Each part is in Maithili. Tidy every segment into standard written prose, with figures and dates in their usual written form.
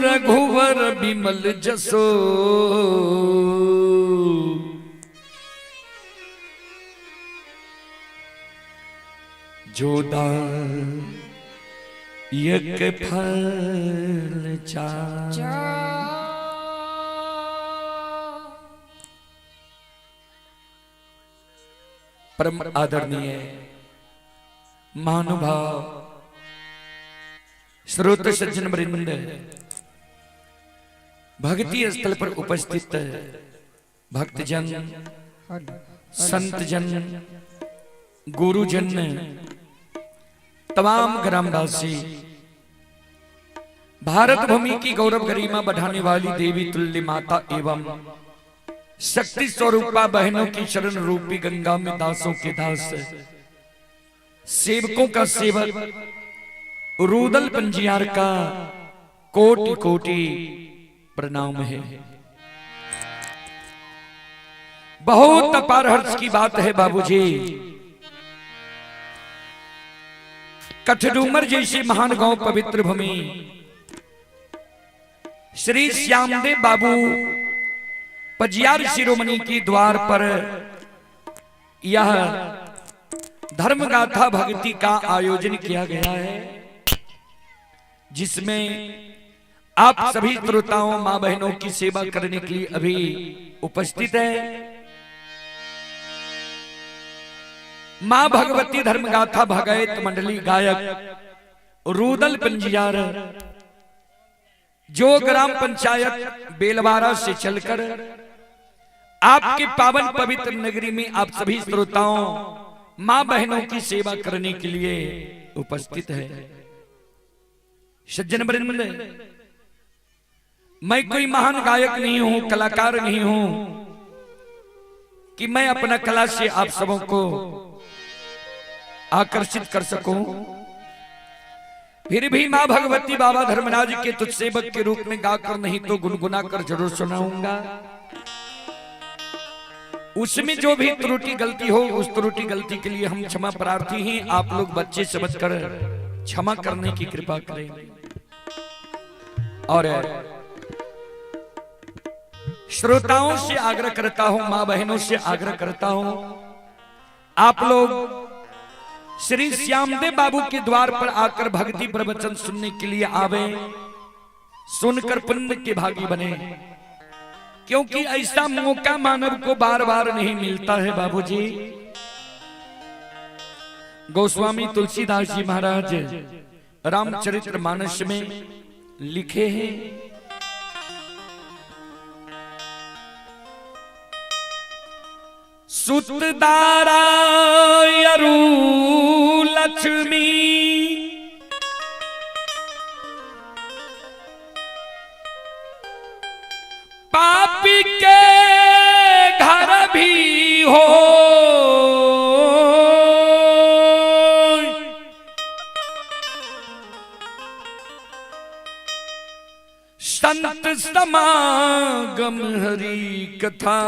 रघुवर विमल जसो, जो दायक फल चार। परम आदरणीय महानुभाव श्रोत सज्जन वृंद, भक्ति स्थल पर उपस्थित भक्तजन, संतजन, गुरुजन, तमाम ग्रामवासी, भारत भूमि की गौरव गरिमा बढ़ाने वाली देवी तुल्य माता एवं शक्ति स्वरूपा बहनों की शरण रूपी गंगा में दासों के दास, सेवकों का सेवक रूदल पंजियार का कोटि कोटि प्रणाम है। बहुत अपार हर्ष की बात है बाबूजी, कठडूमर जैसे महान गांव पवित्र भूमि श्री श्यामदेव बाबू पजियार शिरोमणि की द्वार पर यह धर्मगाथा भक्ति का आयोजन किया गया है, जिसमें आप सभी श्रोताओं मां बहनों की सेवा करने के लिए अभी उपस्थित है। मां भगवती धर्मगाथा भगैत मंडली गायक रूदल पंजियार, जो ग्राम पंचायत बेलवारा से चलकर आपके पावन पवित्र नगरी में आप सभी श्रोताओं मां बहनों की सेवा करने के लिए उपस्थित है। सज्जन वृंद, मैं कोई महान गायक नहीं हूं, कलाकार नहीं हूं कि मैं अपना कला से आप सबों को आकर्षित कर सकूं। फिर भी मां भगवती बाबा धर्मराज के तुझ सेवक के रूप में गाकर नहीं तो गुनगुना कर जरूर सुनाऊंगा। उसमें जो भी त्रुटि गलती हो, उस त्रुटि गलती के लिए हम क्षमा प्रार्थी हैं। आप लोग बच्चे समझकर क्षमा करने की कृपा करें। और श्रोताओं से आग्रह करता हूं, मां बहनों से आग्रह करता हूं, आप लोग श्री श्यामदेव बाबू के द्वार पर आकर भक्ति प्रवचन सुनने के लिए आवे, सुनकर पुण्य के भागी बने, क्योंकि ऐसा मौका मानव को बार बार नहीं मिलता है। बाबूजी गोस्वामी तुलसीदास जी महाराज रामचरित्र मानस में लिखे हैं, सुतदारा अरु लक्ष्मी पापी के घर भी हो, संत समागम हरि कथा।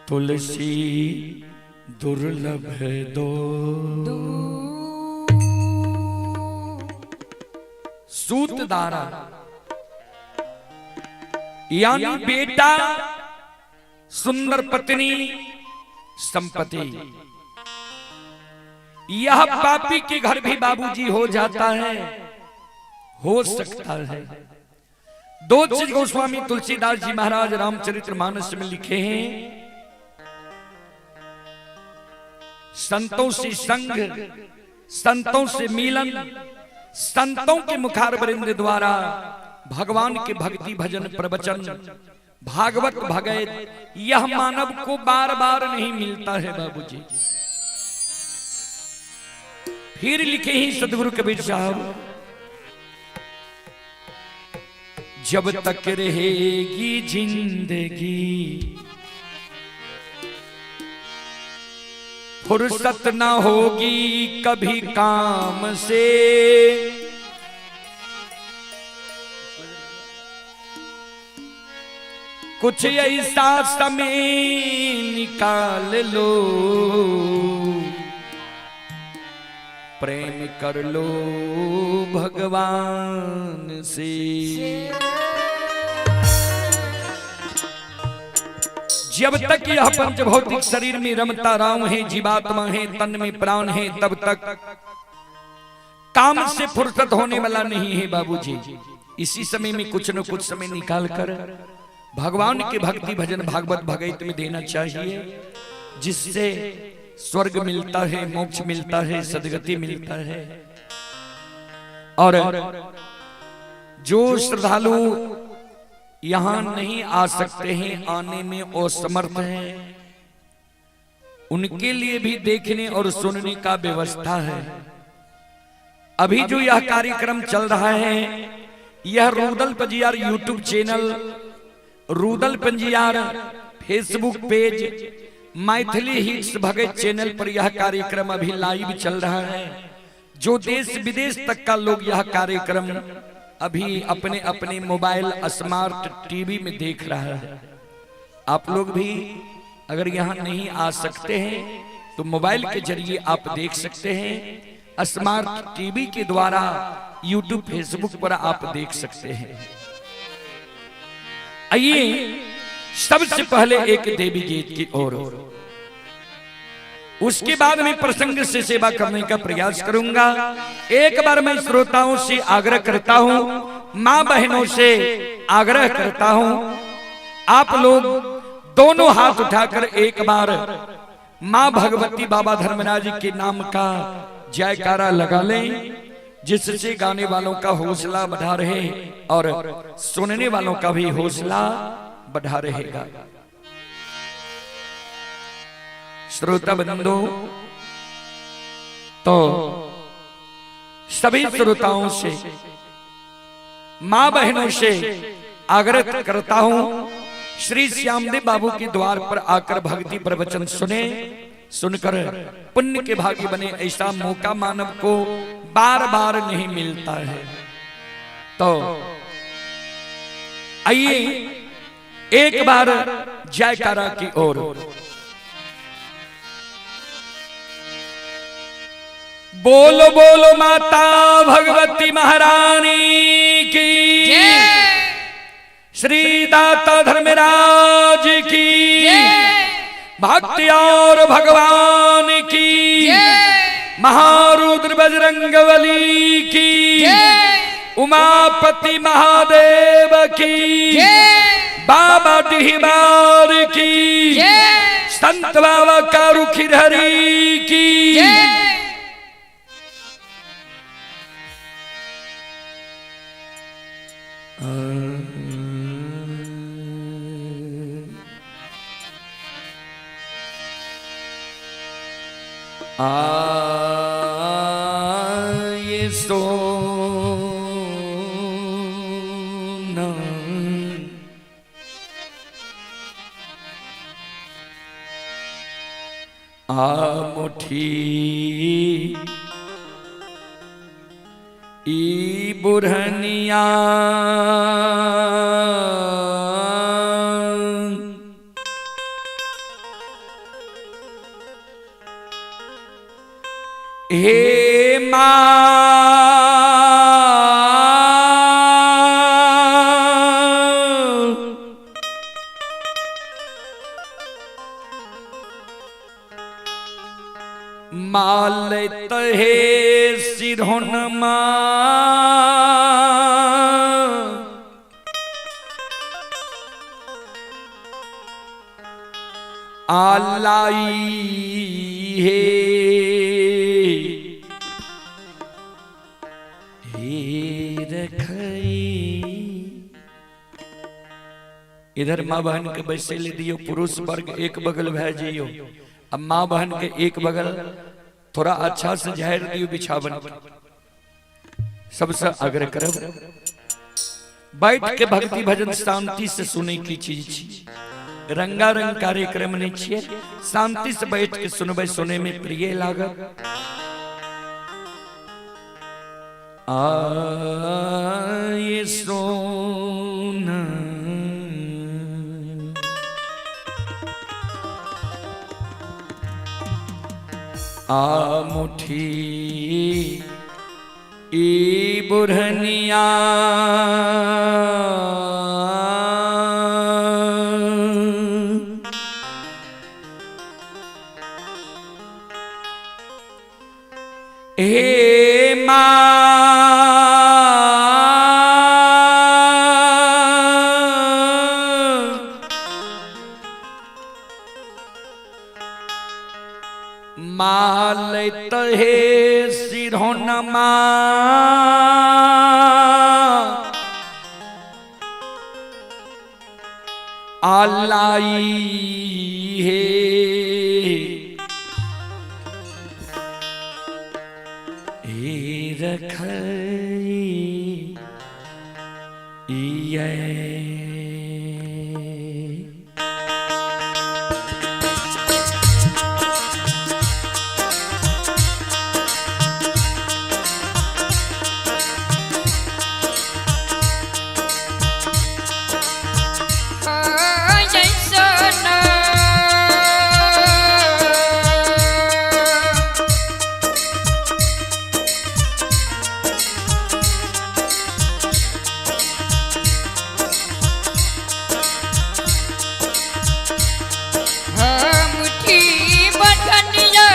तुलसी दुर्लभ है दो सूतदारा, यानी बेटा, सुंदर पत्नी, संपत्ति, यह पापी के घर भी बाबूजी हो जाता है, हो सकता है। दो चीज गोस्वामी तुलसीदास जी महाराज रामचरित्र मानस में लिखे हैं, संतों से संग, संतों से मिलन, संतों के मुखारवृंद द्वारा भगवान के भक्ति भजन प्रवचन भागवत भगैत, यह मानव को बार बार नहीं मिलता है बाबूजी। फिर लिखे ही सदगुरु कबीर साहब, जब तक रहेगी जिंदगी फुर्सत ना होगी कभी काम से, कुछ ऐसा समय निकाल लो, प्रेम कर लो भगवान से। जब तक यह पंचभौतिक शरीर में रमता राम है, जीवात्मा है, तन में प्राण है, तब तक काम से फुर्सत होने वाला नहीं है बाबूजी। इसी समय में कुछ न कुछ समय निकाल कर भगवान के भक्ति भजन भागवत भगवत में देना चाहिए, जिससे स्वर्ग मिलता है, मोक्ष मिलता है, सदगति मिलता है। और जो श्रद्धालु यहाँ नहीं आ सकते हैं, आने में असमर्थ हैं, उनके लिए भी देखने और सुनने का व्यवस्था है। अभी जो यह कार्यक्रम चल रहा है, यह Rudal Panjiyar YouTube channel, Rudal Panjiyar Facebook page, Maithili hits Bhagat channel पर यह कार्यक्रम अभी लाइव चल रहा है। जो देश विदेश तक का लोग यह कार्यक्रम अभी अपने अपने मोबाइल स्मार्ट टीवी में देख रहा है। आप लोग भी अगर यहाँ नहीं आ सकते हैं तो मोबाइल के जरिए आप देख सकते हैं, स्मार्ट टीवी के द्वारा यूट्यूब फेसबुक पर आप देख सकते हैं। आइए सबसे पहले एक देवी गीत की ओर, उसके बाद मैं प्रसंग से सेवा करने का प्रयास करूंगा। एक बार मैं श्रोताओं से आग्रह करता हूं, मां बहनों से आग्रह करता हूं, आप लोग दोनों हाथ उठाकर एक बार मां भगवती बाबा धर्मराज के नाम का जयकारा लगा लें, जिससे गाने वालों का हौसला बढ़ा रहे और सुनने वालों का भी हौसला बढ़ा रहेगा। श्रोता बंधु, तो सभी श्रोताओं से, मां बहनों से आग्रह करता हूं, श्री श्यामदेव बाबू के द्वार पर आकर भक्ति प्रवचन सुने, सुनकर पुण्य के भागी बने। ऐसा मौका मानव को बार बार नहीं मिलता है। तो आइए एक बार जयकारा की ओर। बोलो बोलो माता भगवती महारानी की, श्री दाता धर्मराज की, भक्ति और भगवान की, महारुद्र बजरंगबली की, उमापति महादेव की, बाबा डिहबार की, संत बाबा कारुखिरहरी की। आए सोना आ मुठी ई बुरहनिया हे माँ माल तहे सिरहुन माँ आलाई हे इधर माँ बहन के बैसे ले दियो, पुरुष वर्ग एक बगल भै जियो, अब माँ बहन के एक बगल थोड़ा अच्छा से झाड़ दियो बिछावन। सबसे आग्रह करब बैठ के भक्ति भजन शांति से सुने की चीज छी, रंगारंग कार्यक्रम नहीं छिए, शांति से बैठ के सुनबै, सुने में प्रिय लागत। आए सोना आ मुठी ई बुढ़निया हे माँ मालैत हे सिरहोनमा आलाई हे हे रखई इयै। मुठी बटनिया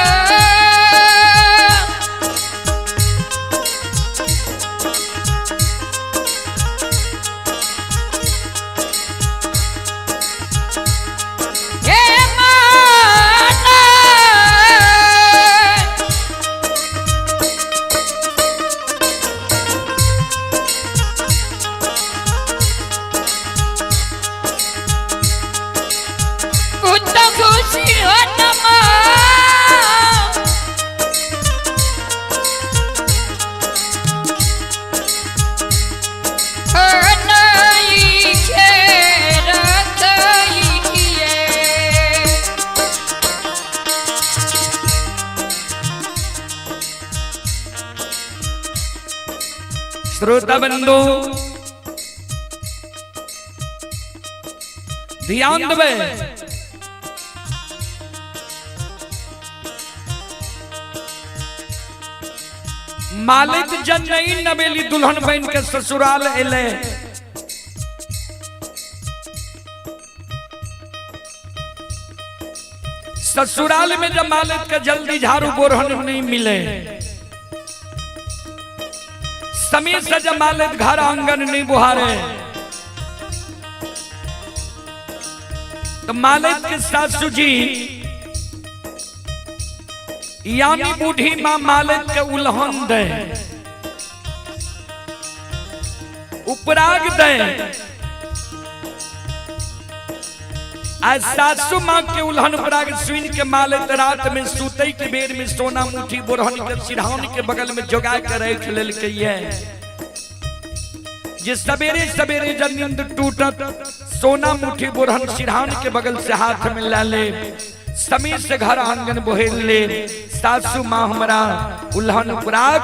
हे माता पुत खुशी हो नमा नहीं खेर किए। श्रोता बंधु ध्यान देवे। मालिक जनई नवेली दुल्हन बन के ससुराल एले। ससुराल में जब मालिक के जल्दी झाड़ू बोरहन नहीं मिले, समय से जब मालिक घर आंगन नहीं बुहारे, तो मालिक के सासू जी यानी बूढ़ी माँ मालिक के उल्हन दे, उपराग दे। आज सासू माँ के उल्हन उपराग सुन के मालिक रात में सुतई के बेर में सोना मुठी बोरहन के सिरहान के बगल में जोगा के रख लेल के ये जे सवेरे सवेरे जब नींद टूटत सोना मुठी बोरहन सिरहान के बगल से हाथ में ला ले, समय से घर आंगन बोहेल ले, सासू माँ हमरा उल्हन उपराग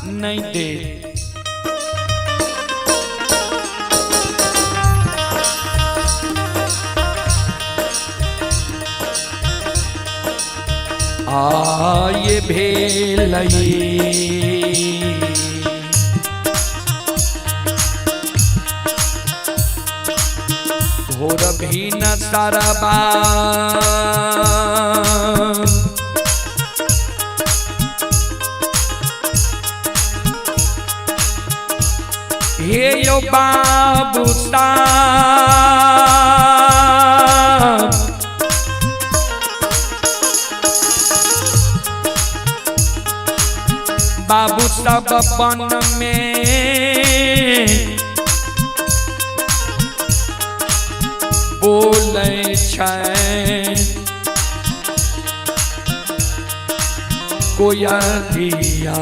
नहीं दे। आये भेलई घोर भी न सरबा हे यो बाबू साहब, बाबू सब बन में बोलै छै कोयलिया।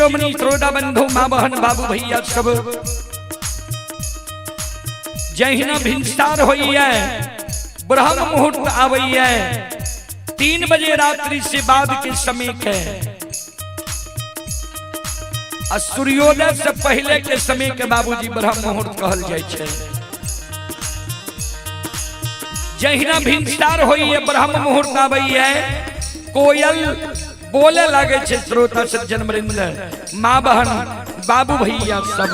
शिरोमणि श्रोता बंधु माँ बहन बाबू भैया सब, जहिना भिनसार होइए, ब्रह्म मुहूर्त आवैये, 3 बजे रात्रि से बाद के समय के आ सूर्योदय से पहले के समय के बाबूजी ब्रह्म मुहूर्त कहल जाय छै। जहिना भिनसार होइए, ब्रह्म मुहूर्त आबैये, कोयल बोले लागे छै। श्रोता सज्जन वृंद, माँ बहन बाबू भैया सब,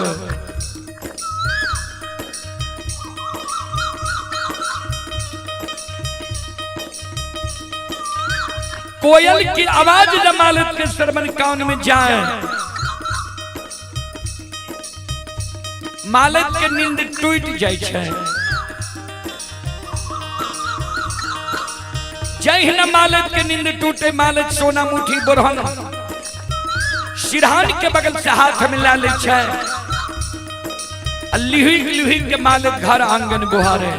कोयल की आवाज जमालत के श्रवण कान में जाए, मालत के नींद टूट जाय छै। जहिना मालत के नींद टूटे, मालत सोना मुठी बोरहन सिरहान के बगल से हाथ में ला ले छै, लिहुक लिहुक के मालत घर आंगन बुहारे।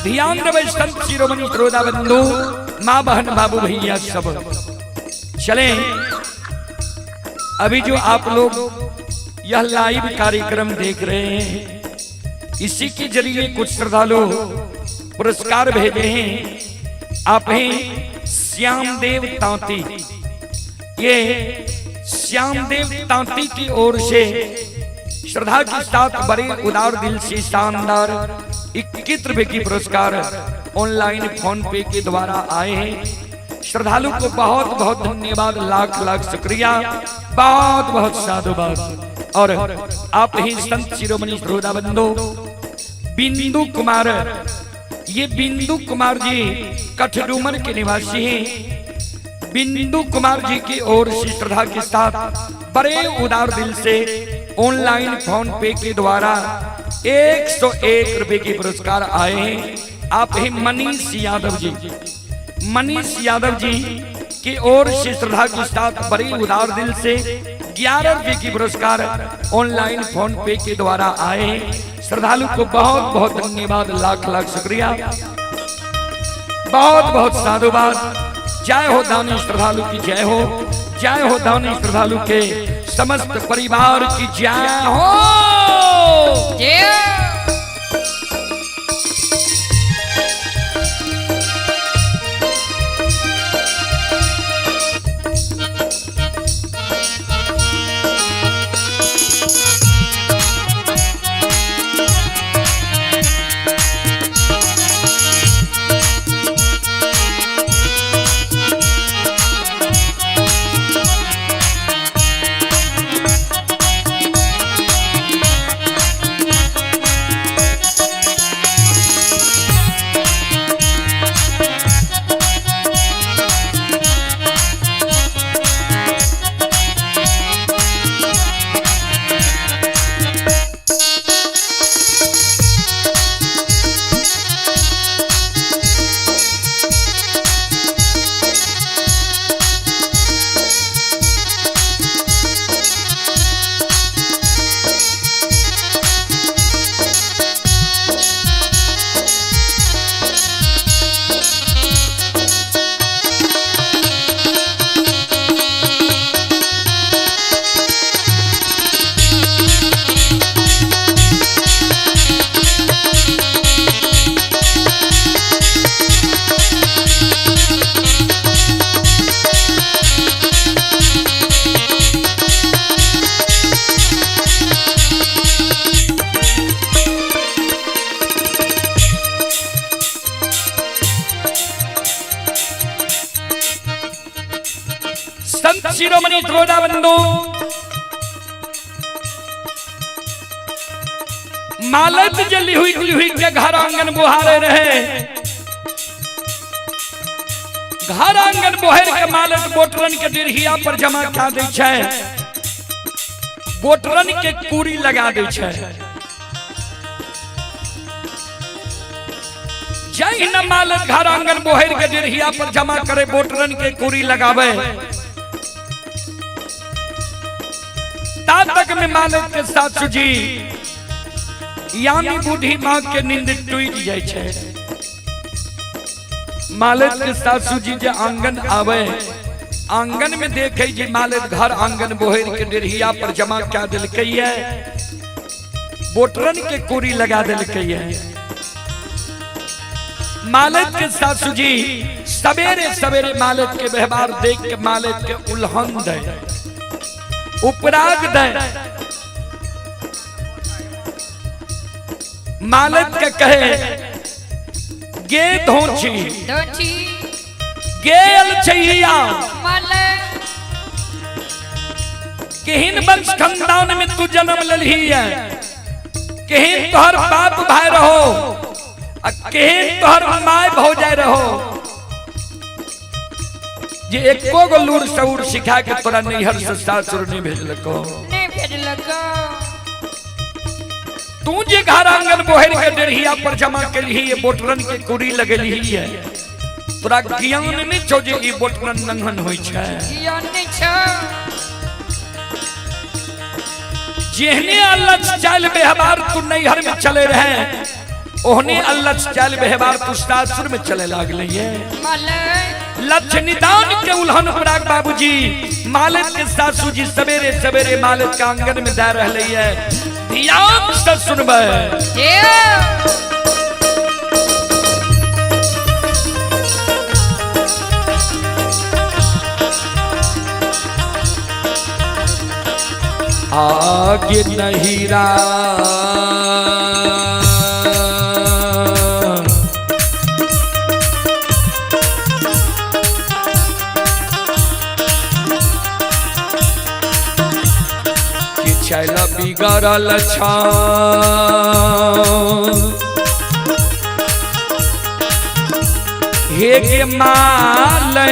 ध्यान देबै संत शिरोमणि श्रोता बंधु, माँ बहन बाबू भैया सब। चले अभी जो आप लोग यह लाइव कार्यक्रम देख रहे हैं, इसी के जरिए कुछ श्रद्धालु पुरस्कार भेजे हैं। आप हैं श्यामदेव तांती, ये श्यामदेव तांती की ओर से श्रद्धा के साथ बड़े उदार दिल से शानदार 21 रुपए की पुरस्कार ऑनलाइन फोन पे के द्वारा आए हैं। श्रद्धालु को बहुत बहुत धन्यवाद, लाख लाख शुक्रिया, बहुत बहुत साधुवाद। और आप ही संत शिरोमणि श्रोता बंधु बिंदु कुमार, ये बिंदु कुमार जी कठडूमर के निवासी हैं। बिंदु कुमार जी की ओर से श्रद्धा के साथ बड़े उदार दिल से ऑनलाइन फोन पे के द्वारा 101 रुपए के पुरस्कार आए हैं। आप ही मनीष यादव जी, मनीष यादव जी की ओर से श्रद्धा के साथ बड़े उदार दिल से 11 रुपए की पुरस्कार ऑनलाइन फोन पे के द्वारा आए हैं। श्रद्धालु को बहुत बहुत धन्यवाद, लाख लाख शुक्रिया, बहुत बहुत साधुवाद। जय हो दानी श्रद्धालु की जय हो, जय हो दानी श्रद्धालु के समस्त परिवार की जय हो। जय। संत शिरोमणि श्रोता बंधु मालत जली हुई हुई के घर आंगन बुहारे रहे, घर आंगन बोहर के मालत बोटरन के डेढ़िया पर जमा कऽ दै छै, बोटरन के कूड़ी लगा दै छै। जहिना मालत घर आंगन बोहर के डेढ़िया पर जमा करे, बोटरन के कूड़ी लगावे, ता तक में मालत के सासू जी यानी बूढ़ी माँ के नींद टूट जाय छै। मालत के सासू जी जे आंगन आवे, आंगन में देखे जे मालिक घर आंगन बोहर के डेढ़िया पर जमा क्या दिलकै है, बोटरन के कोरी लगा दिलकै है। मालिक के सासू जी सवेरे सवेरे मालिक के व्यवहार देख के मालिक के उल्हन दे, उपराग दे। मालिक के कहे गे धोछी धोछी गेल छैया मालिक केहन वंश खानदान में तू जन्म ललही है, केहन तोहर बाप भाई रहो आ केहन तोहर my भौजाई रहो, जे एको गो लूर सऊर सिखा के तोरा नैहर से सासुर नहीं भेजलको। नहीं भेजलको। तू जे घर आंगन बोहर के डेढ़िया पर जमा केलही है, बोटरन के कुड़ी लगेलही है, तोरा ज्ञान नहीं छौ जे ई बोटरन नंगन होई छै। ज्ञान नहीं छौ। जेहने अल्लच चाल व्यवहार तू नैहर में चले रहे, ओहने अल्लच चाल व्यवहार तू सासुर में चले लागले है। मालिक लक्ष्य निदान के उल्हन पराग बाबूजी मालिक के सासू जी सवेरे सवेरे मालिक के आंगन में दे रहले है। ध्यान से सुनबै। आगे नहीरा कि छैल बिगड़ल छ हे गे माले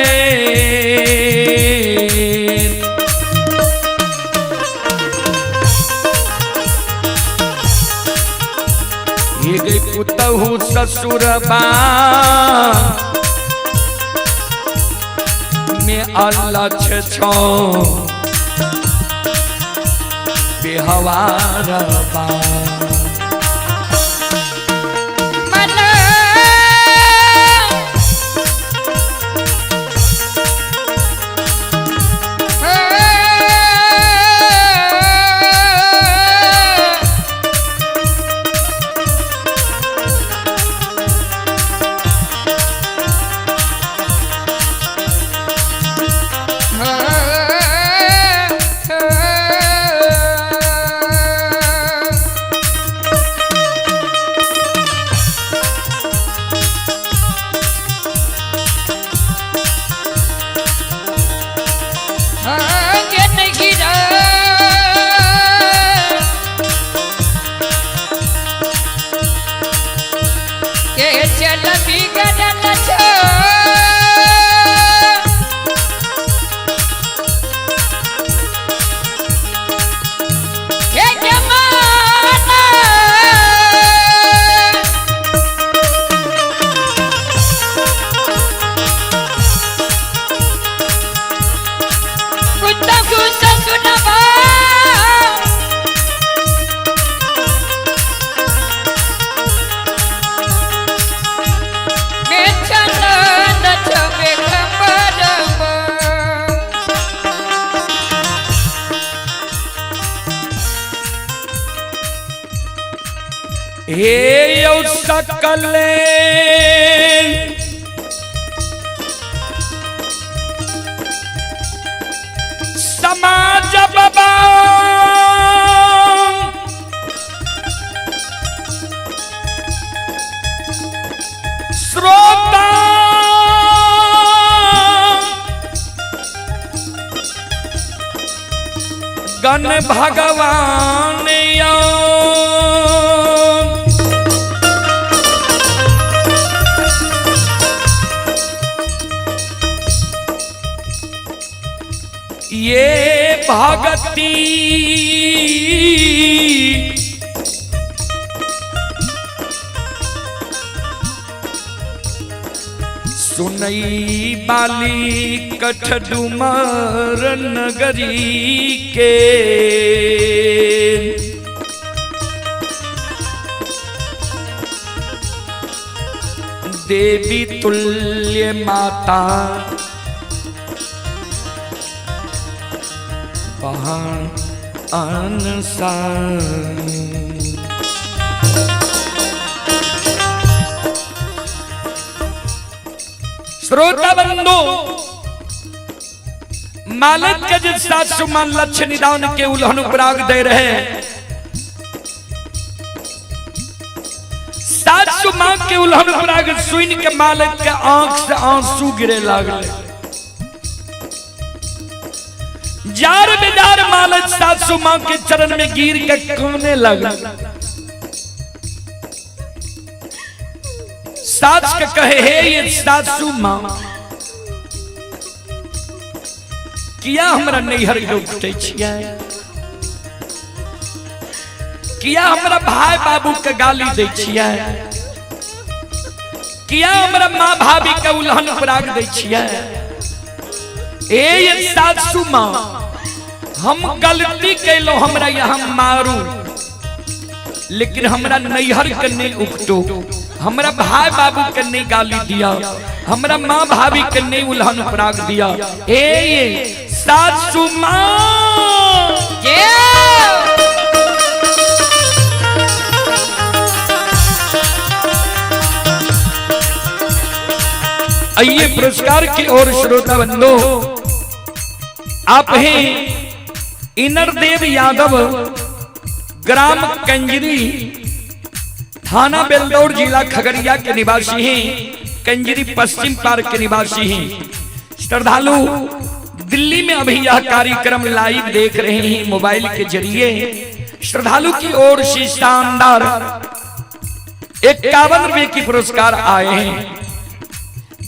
हे गे पुतहु ससुरबा में अलछ छो बेहवारबा। हे यौ सकले समाज बाबा श्रोता गण भगवान यौ ये भगती सुनई बाली कठ डुमर नगरी के देवी तुल्य माता अनुसार। श्रोता बंधु, मालिक के जिस सासु मां लक्ष्य निदान के उल्हन उपराग दे रहे, सासु मां के उल्हन उपराग सुन के मालिक के आंख से आंसू गिरे लागले। जार बेजार मालिक सासु मां के चरण में गिर के काने लगल। सास के कहे, हे ये सासू मां, किया हमरा नैहर के उठे छियै, किया हमरा भाई बाबू के गाली दै छियै, किया हमरा माँ भाभी के उल्हन पराग दै छियै। ए ये सासू माँ, हम गलती कैलो, हमरा यहाँ मारू, लेकिन हमरा नैहर के नहीं उकटो, हमरा भाई बाबू के नहीं गाली दिया, हमरा माँ भाभी के नहीं उल्हन पराग दिया। ए ये सासू माँ। आइए पुरस्कार की ओर श्रोता बंधु, आप हैं इनरदेव यादव, ग्राम कंजरी, थाना बेलदौर, जिला खगड़िया के निवासी हैं, कंजरी पश्चिम पार्क के निवासी हैं। श्रद्धालु दिल्ली में अभी यह कार्यक्रम लाइव देख रहे हैं मोबाइल के जरिए। श्रद्धालु की ओर से शानदार 51 रुपए की पुरस्कार आए हैं।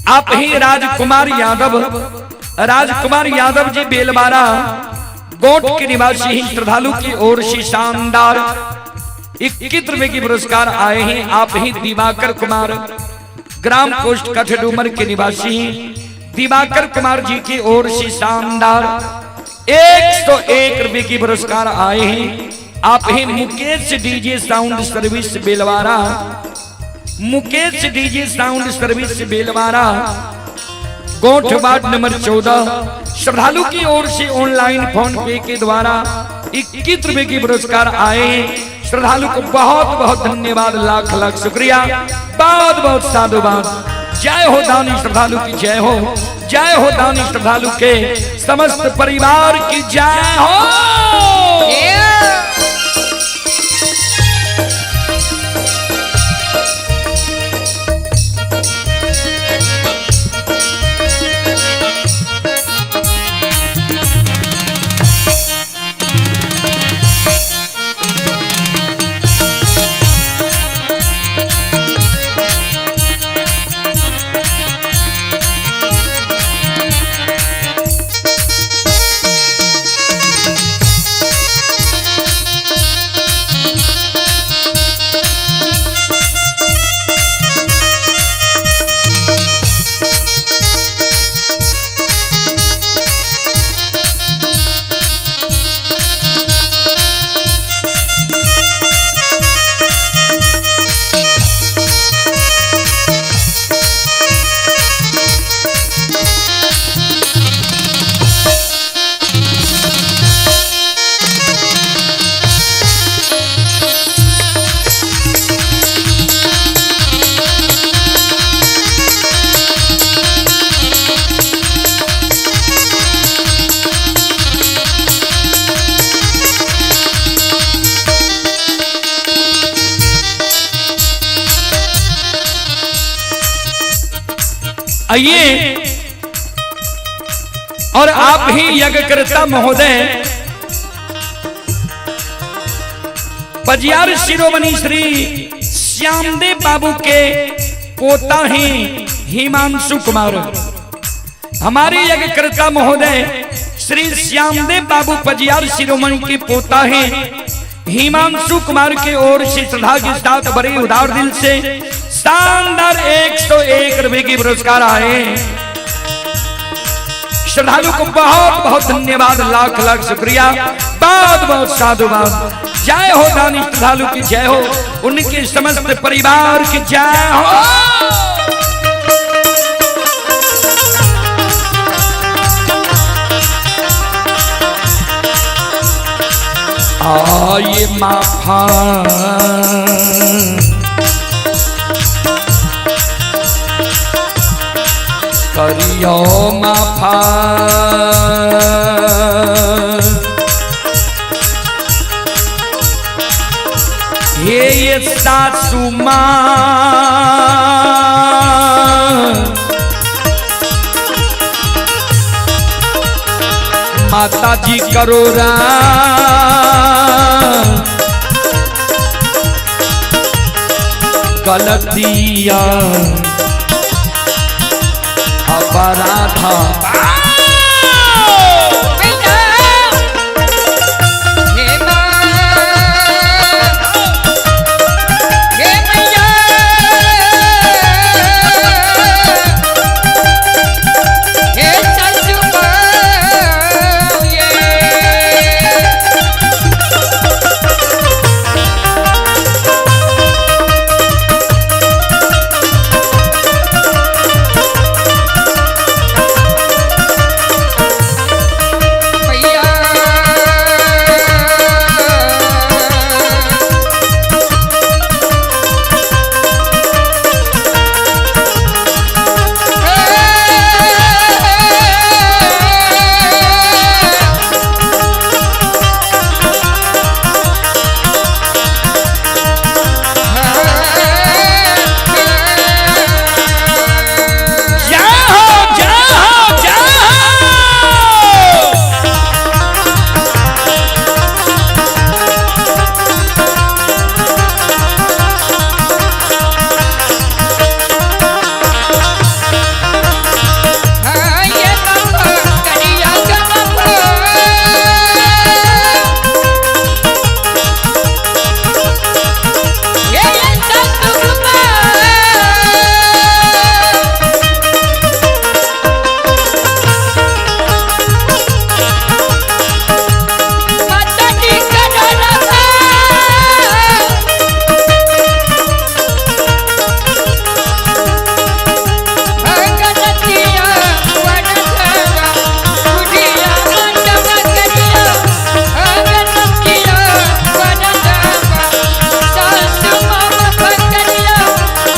आप ही राजकुमार यादव, राजकुमार यादव जी बेलबारा गोट के निवासी हैं। श्रद्धालु की ओर से शानदार 21 रुपए की पुरस्कार आए हैं। आप ही दिवाकर कुमार, ग्राम पोस्ट कठडूमर के निवासी हैं। दिवाकर कुमार जी की ओर से शानदार 101 रुपए की पुरस्कार आए हैं। आप ही Mukesh DJ sound service Belwara, Mukesh DJ sound service Belwara, Goth ward number 14। श्रद्धालु की ओर से ऑनलाइन फोन पे के द्वारा 21 रुपए की पुरस्कार आए हैं। श्रद्धालु को बहुत बहुत धन्यवाद, लाख लाख शुक्रिया, बहुत बहुत साधुवाद। जय हो दानी श्रद्धालु की जय हो, जय हो दानी श्रद्धालु के समस्त परिवार की जय हो। आइए और आप ही यज्ञकर्ता महोदय पजियार शिरोमणि श्री श्यामदेव बाबू के पोता हैं हिमांशु कुमार। हमारे यज्ञकर्ता महोदय श्री श्यामदेव बाबू पजियार शिरोमणि के पोता हैं हिमांशु कुमार के ओर से श्रद्धा के साथ बड़े उदार दिल से शानदार 101 रुपए की पुरस्कार आए। श्रद्धालु को बहुत बहुत धन्यवाद, लाख लाख शुक्रिया, बहुत बहुत साधुवाद। जय हो दानी श्रद्धालु की जय हो, उनके समस्त परिवार की जय हो। आए माफा करियो माफा हे ये सासू माँ माता जी करो गलतिया अपराधा मैया हे माँ हे मैया हे सासू माँ ये। मैया जय हो जय हो जय हो। ये बाबा करिया बाबा ये सासू माँ। माता जी करो रखा। भगवतिया वरदावा, गुड़िया चमकरिया। भगवतिया वरदावा, सासु मामा भगरिया।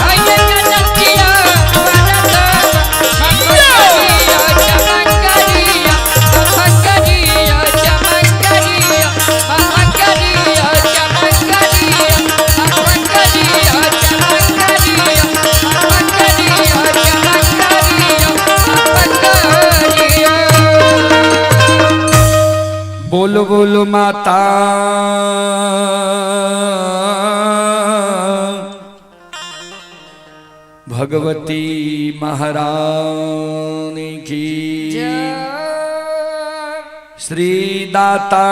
भगवतिया वरदावा, भगवतिया चमकरिया। भगवतिया चमकरिया, भगवतिया चमकरिया, भगवतिया चमकरिया, भगवतिया चमकरिया, भगवतिया। बोलो बोलो माता भगवती महारानी की श्री दाता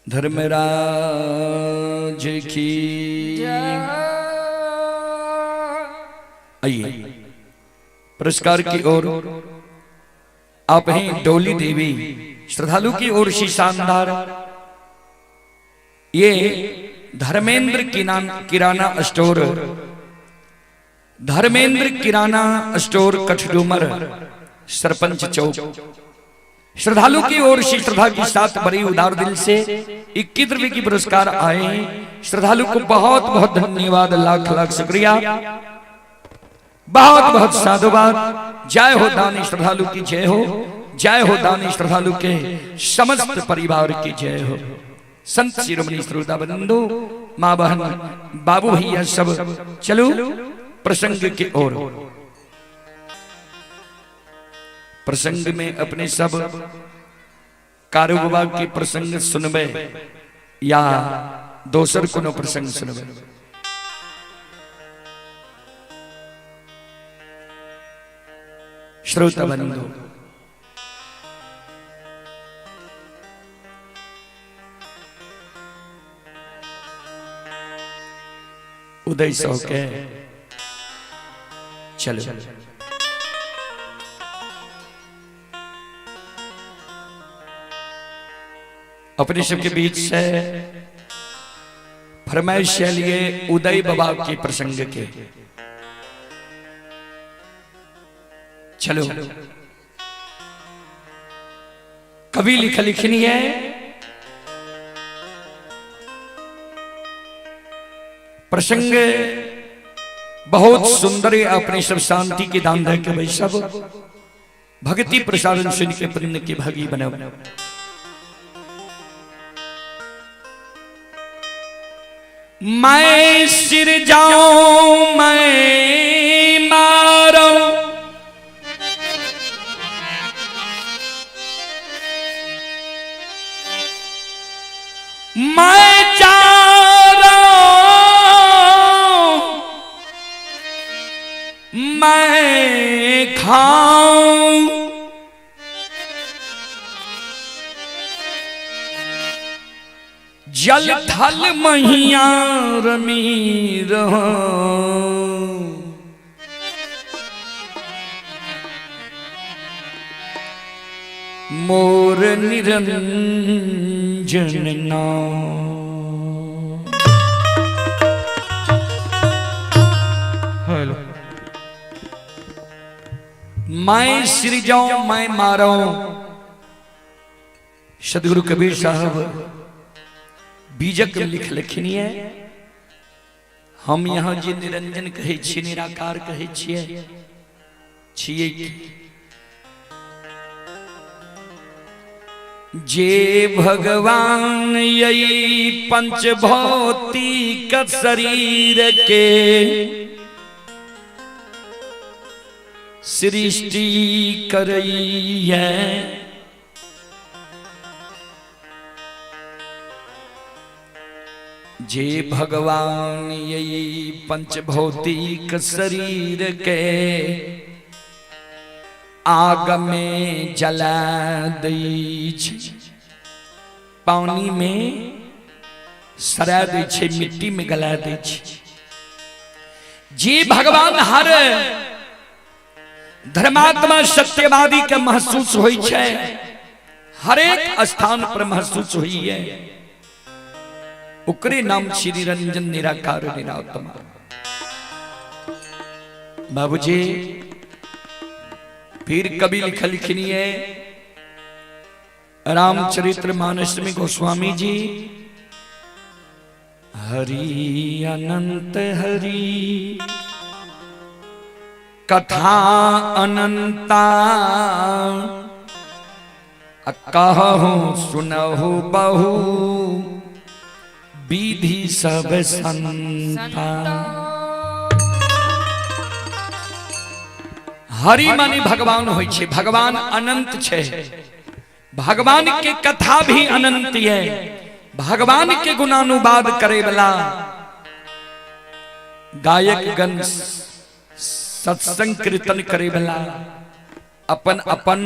धर्मराज की। आइए पुरस्कार की ओर आप हैं डोली देवी श्रद्धालु की ओर से शानदार ये धर्मेंद्र किराना स्टोर, धर्मेंद्र किराना स्टोर कठडूमर सरपंच चौक। श्रद्धालु की ओर से श्रद्धा के साथ बड़ी उदार दिल से 21 रुपए की पुरस्कार आए हैं। श्रद्धालु को बहुत बहुत धन्यवाद, लाख लाख शुक्रिया, बहुत बहुत साधुवाद। जय हो दानी श्रद्धालु की जय हो, जय हो दानी श्रद्धालु के समस्त परिवार की जय हो। संत शिरोमणि श्रोता बंधु, माँ बहन बाबू भैया सब चलो प्रसंग की ओर। प्रसंग में अपने सब कारोबार के प्रसंग सुनबे या दोसर कोनो प्रसंग सुनबे? श्रोता बंधु, उदय सौ के चलो अपने सबके बीच से फरमाइश लिए उदय बाबा के प्रसंग के। चलो कवि लिख लिखनी है। प्रसंग बहुत सुंदर है। अपने सब शांति के दान दे के भाई सब भक्ति प्रसारण सुन के प्रेम के भागी बनो। मैं सिर जाऊं मैं मारो, मैं जा मैं खाऊं, जल थल महिया रमी रहो। मोर निरंजन नाम। हेलो। मैं सिर जाऊं मैं मारो। सदगुरु कबीर साहब बीजक लिख लिखनी है। हम यहाँ जे निरंजन कहै छियै, निराकार कहै छियै, छियै जे भगवान यही पंच भौतिक शरीर के सृष्टि करई है, जे भगवान यही पंच भौतिक शरीर के आग में जला दै छै, पानी में सरा दै छै, मिट्टी में गला दै छै। जे भगवान हर धर्मात्मा सत्यवादी के महसूस होई छै, हरेक स्थान पर महसूस होई है, ओकरे नाम श्री निरंजन निराकार निरात्मा। बाबूजी फिर कभी लिख लिखनी है रामचरित्र मानस में गोस्वामी जी, हरि अनंत हरि कथा अनंता, कहूँ सुनहु बहु विधि सब संता। हरि माने भगवान होइ छै, भगवान अनंत छै, भगवान के कथा भी अनंत है, भगवान के गुणानुवाद करे वाला गायक गण सत्संग कीर्तन करे वाला अपन अपन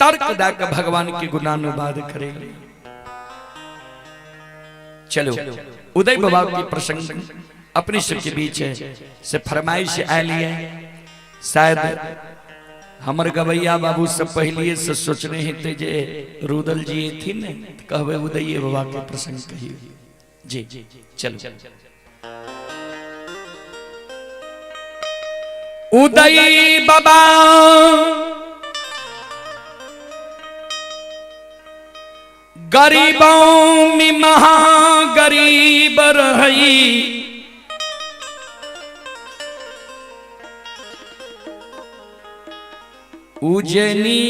तर्क दे के भगवान के गुणानुवाद करे। चलो उदय बाबा के प्रसंग अपने सबके बीच है से फरमाइश आयल है। शायद हमर गवैया बाबू सब पहले से सोचने हेते जे रुदल जी थी ने, कहबे उदय बाबा के प्रसंग कहियो जी। चलो उदय बाबा गरीबों में महागरीब रही, उजनी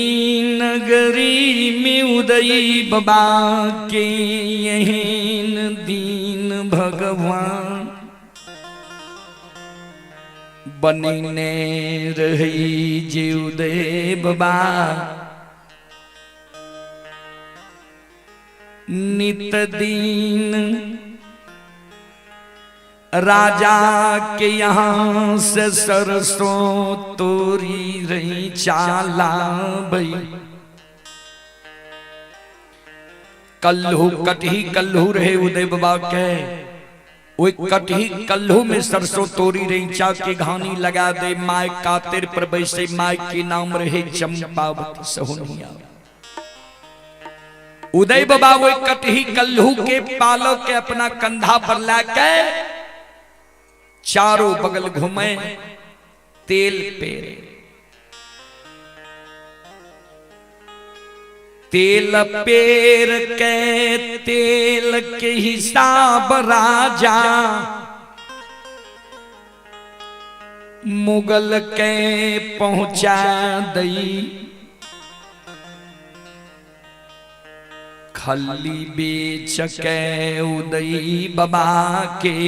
नगरी में उदय बाबा के यहीन दीन भगवान बनने रही जे उदय बाबा। नित दिन राजा के यहाँ से सरसों तोरी रही चाला बई, कल्हू कटही कल्हू रहे उदय बाबा के, ओई कटही कल्हू में सरसों तोरी रही चा के घानी लगा दे, my कातिर पर बैसे, my के नाम रहे चंपावती सहुनिया। उदय बाबा वो कटही कल्हू के पालो के अपना कंधा पर लाके चारों बगल घूमे तेल पेरे। तेल पेर के तेल के हिसाब राजा मुगल के पहुंचा दई। खल्ली बेच के उदई बाबा के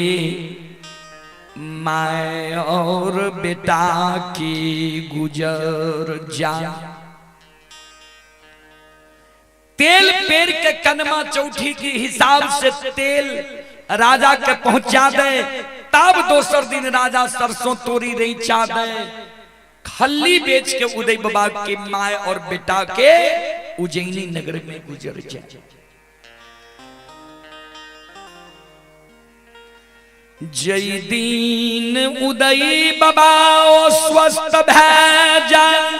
my और बेटा की गुजर जा। तेल पेर के कनमा चौथी के हिसाब से तेल राजा के पहुंचा दे, तब दोसर दिन राजा सरसों तोरी रही दे। खल्ली बेच के उदय बाबा के my और बेटा के उज्जैनी नगर में गुजर जाए। जय दीन उदय बाबा स्वस्थ भै जाए,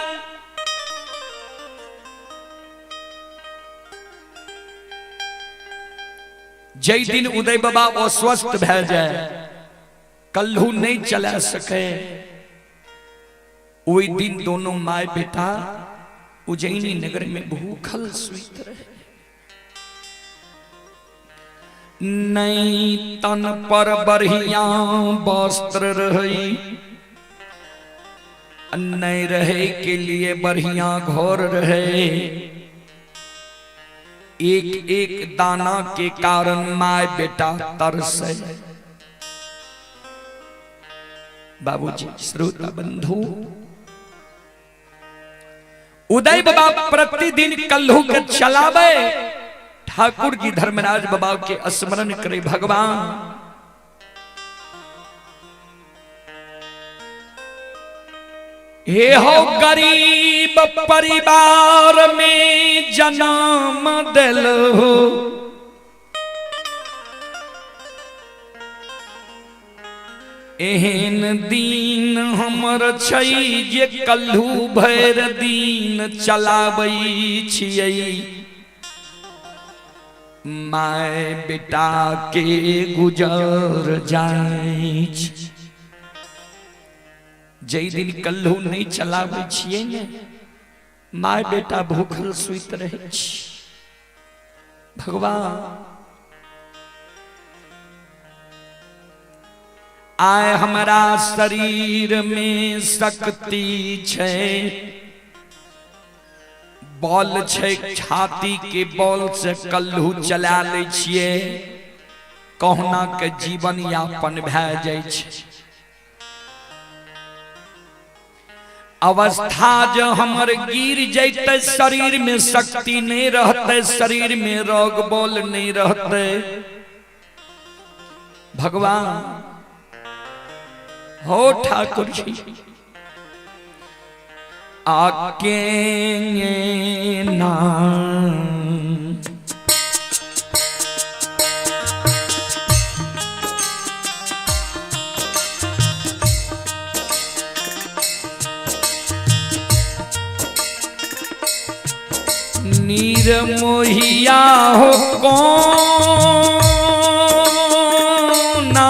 जय दिन उदय बाबा अस्वस्थ भै जाए, कल्हू नहीं चला सके, वही दिन दोनों my बेटा उज्जैनी नगर में भूखल सुइत रहे। नहीं तन पर बढ़िया वस्त्र रही, नहीं रहे के लिए बढ़िया घर रहे। एक एक दाना के कारण my बेटा तरसे। बाबूजी श्रोता बंधु, उदय बाबा प्रतिदिन कल्हू के चलावे, ठाकुर जी धर्मराज बाबा के स्मरण करे। भगवान हे हो गरीब परिवार में जन्म दिल हो, एहन दिन हमर छै जे कल्हू भरि दिन चलाबै छियै, my बेटा के गुजर जाय छै। जै दिन कल्हू नहीं चलाबै छियै ने, my बेटा भूखल सुइत रहै छै। भगवान आय हमरा शरीर में शक्ति छै, बल छै, छाती के बल से कल्हू चला लै छियै, कहुना के जीवन यापन भए जाइ छै। अवस्था जो हमर गिर जैते, शरीर में शक्ति नहीं रहते, शरीर में रोग बल नहीं रहते। भगवान हो ठाकुर जी आके ना नीर मोहिया हो कौन ना,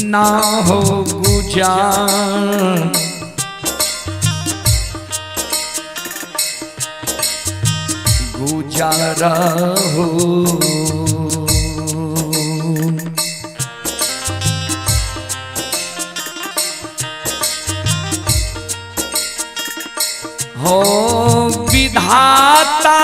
ना हो गुजार गुजारा हो। हो विधाता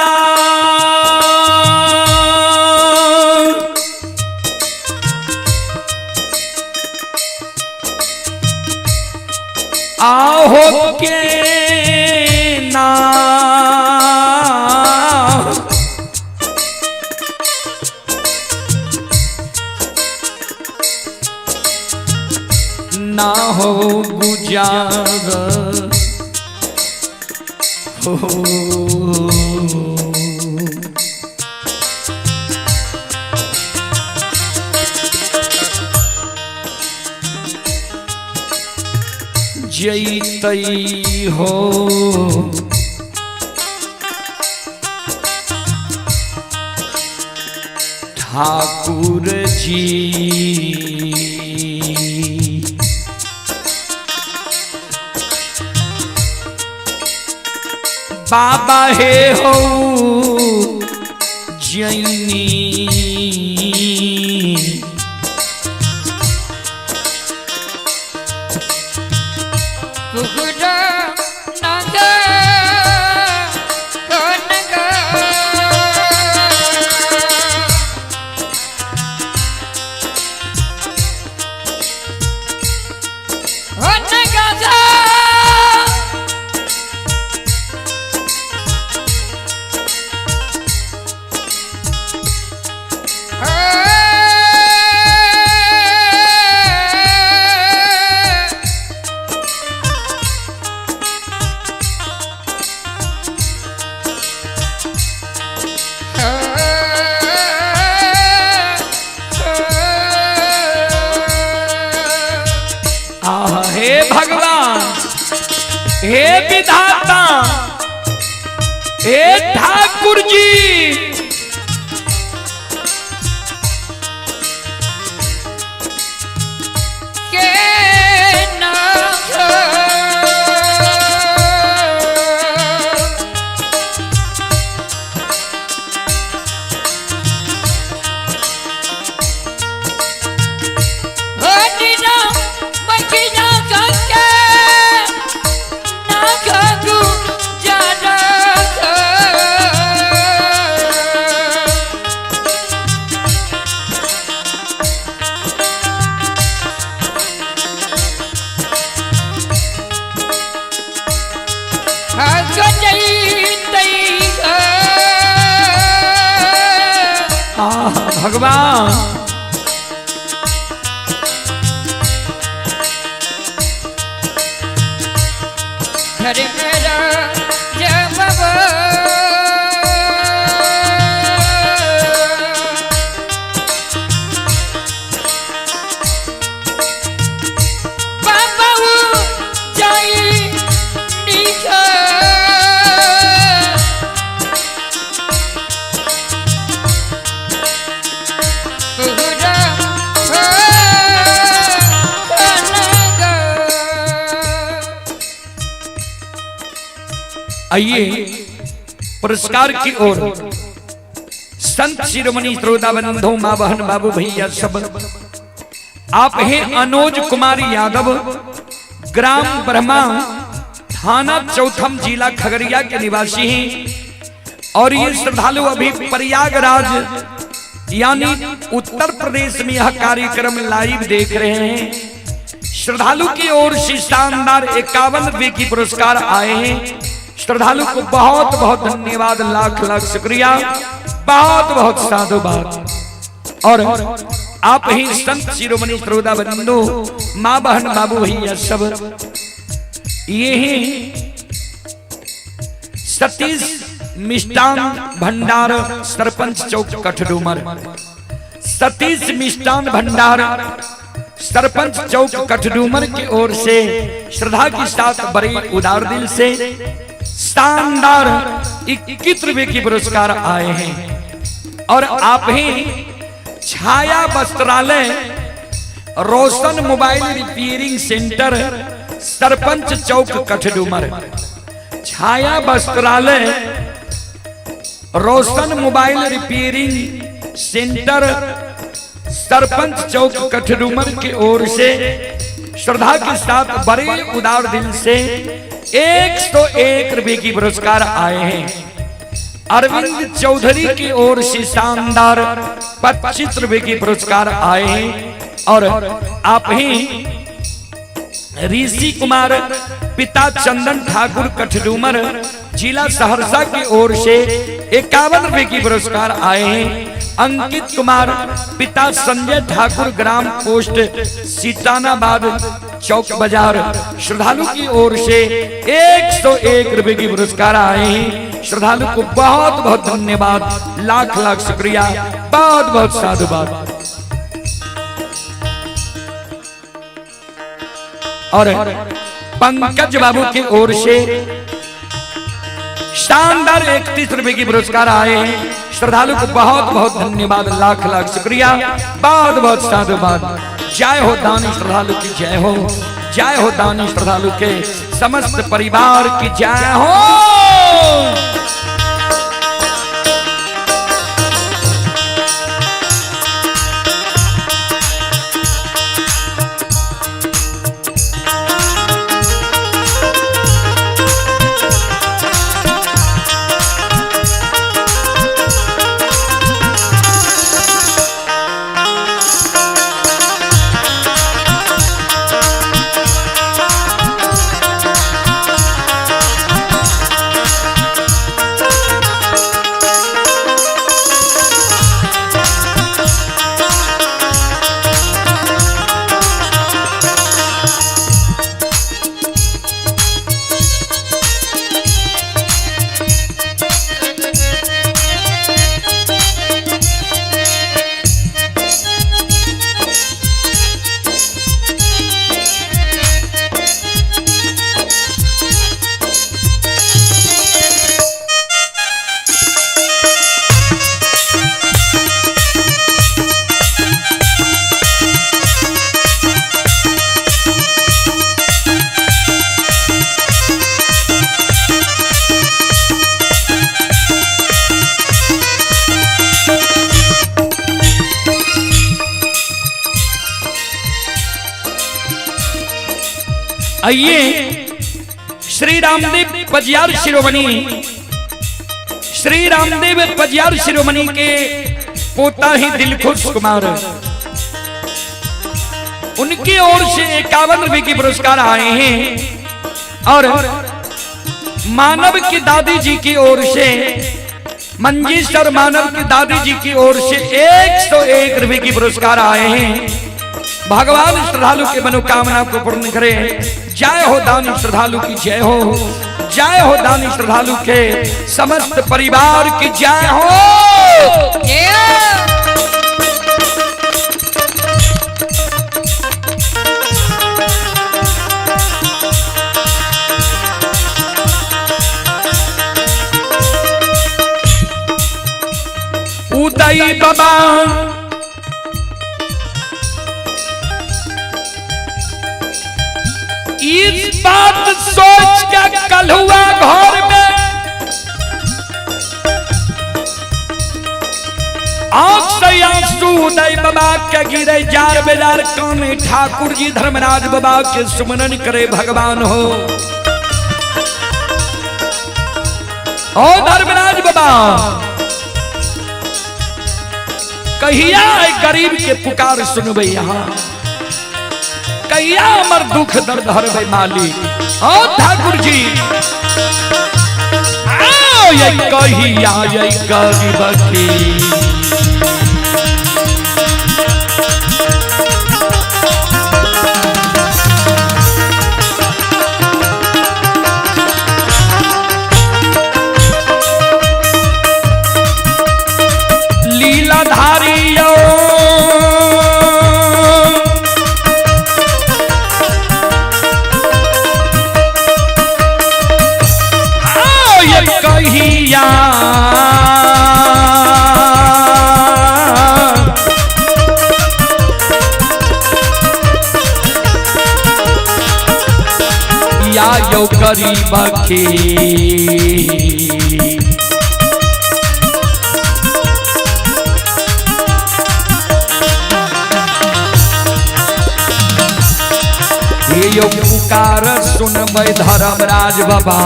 आहो के ना, ना हो गुजार हो। जैतई हो ठाकुर जी। बाबा हे हो जैनी। कुकुरा नाग कनग हो नगा। आह हे भगवान, हे विधाता, हे ठाकुर जी। के नाथ हो दीना मखिया के नाथ गु जनक। आह भगवान, आइए पुरस्कार की ओर। संत शिरोमणि श्रोता बंधु, माँ बहन बाबू भैया सब, आप हैं अनोज कुमार यादव, ग्राम ब्रह्मा, थाना चौथम, जिला खगड़िया के निवासी हैं और ये श्रद्धालु अभी प्रयागराज यानी उत्तर प्रदेश में यह कार्यक्रम लाइव देख रहे हैं। श्रद्धालु की ओर से शानदार 51 रुपए की पुरस्कार आए हैं। श्रद्धालु को बहुत बहुत धन्यवाद, लाख लाख शुक्रिया, बहुत बहुत साधुवाद। और आप ही संत शिरोमणि श्रोता बंधु, माँ बहन बाबू भैया सब, ये ही सतीश मिष्टान भंडार, सरपंच चौक कठडूमर। सतीश मिष्टान भंडार, सरपंच चौक कठडूमर की ओर से श्रद्धा के साथ बड़े उदार दिल से शानदार 21 रुपए की पुरस्कार आए हैं। और आप ही Chhaya Vastralaya, Roshan mobile repairing centre, sarpanch Chowk Kathdumar. Chhaya Vastralaya, Roshan mobile repairing centre, sarpanch Chowk Kathdumar की ओर से श्रद्धा के साथ बड़े उदार दिल से 101 रुपए की पुरस्कार आए हैं। अरविंद चौधरी की ओर से शानदार 25 रुपए की पुरस्कार आए हैं। और आप ही ऋषि कुमार, पिता चंदन ठाकुर कठडूमर, जिला सहरसा की ओर से 51 रुपए की पुरस्कार आए हैं। अंकित कुमार, पिता संजय ठाकुर, ग्राम पोस्ट सीतानाबाद चौक बाजार, श्रद्धालु की ओर से 101 रुपए की पुरस्कार आए हैं। श्रद्धालु को बहुत बहुत धन्यवाद, लाख लाख शुक्रिया, बहुत बहुत साधुवाद। और पंकज बाबू की ओर से शानदार 31 रुपए की पुरस्कार आए हैं। श्रद्धालु को बहुत बहुत धन्यवाद, लाख लाख शुक्रिया, बहुत बहुत साधुवाद। जय हो दानी श्रद्धालु की जय हो, जय हो दानी श्रद्धालु के समस्त परिवार की जय हो। आइए श्री रामदेव पजियार शिरोमणि, श्री रामदेव पजियार शिरोमणि के पोता ही दिलखुश कुमार, उनकी ओर से 51 रुपए के पुरस्कार आए हैं। और मानव की दादी जी की ओर से, मंजीश और मानव की दादी जी की ओर से 101 रुपए की पुरस्कार आए हैं। भगवान श्रद्धालु के मनोकामना को पूर्ण करे। जय हो दानी श्रद्धालु की जय हो, जय हो दानी श्रद्धालु के समस्त परिवार की जय हो। उदय बाबा इस बात सोच के कल हुआ घर में आंख से आंसू उदय बाबा के गिरे, जार बेजार काने ठाकुर जी धर्मराज बाबा के सुमरन करे भगवान हो। ओ धर्मराज बाबा कहिया गरीब के पुकार सुनबे, यहाँ कहिया अमर दुख दर्द हरबे मालिक। ओ ठाकुर जी आओ ये कहिया ये गरीब की लीलाधारी यो कहिया या यो गरीब के यो पुकार सुनबै धर्मराज बाबा।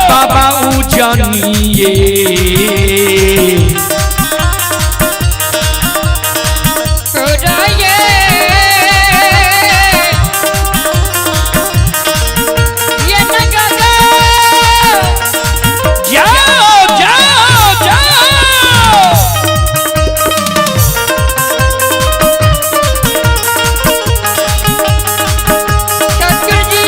बाबा उजनिए जाओ जाओ जाओ। ठाकुर जी।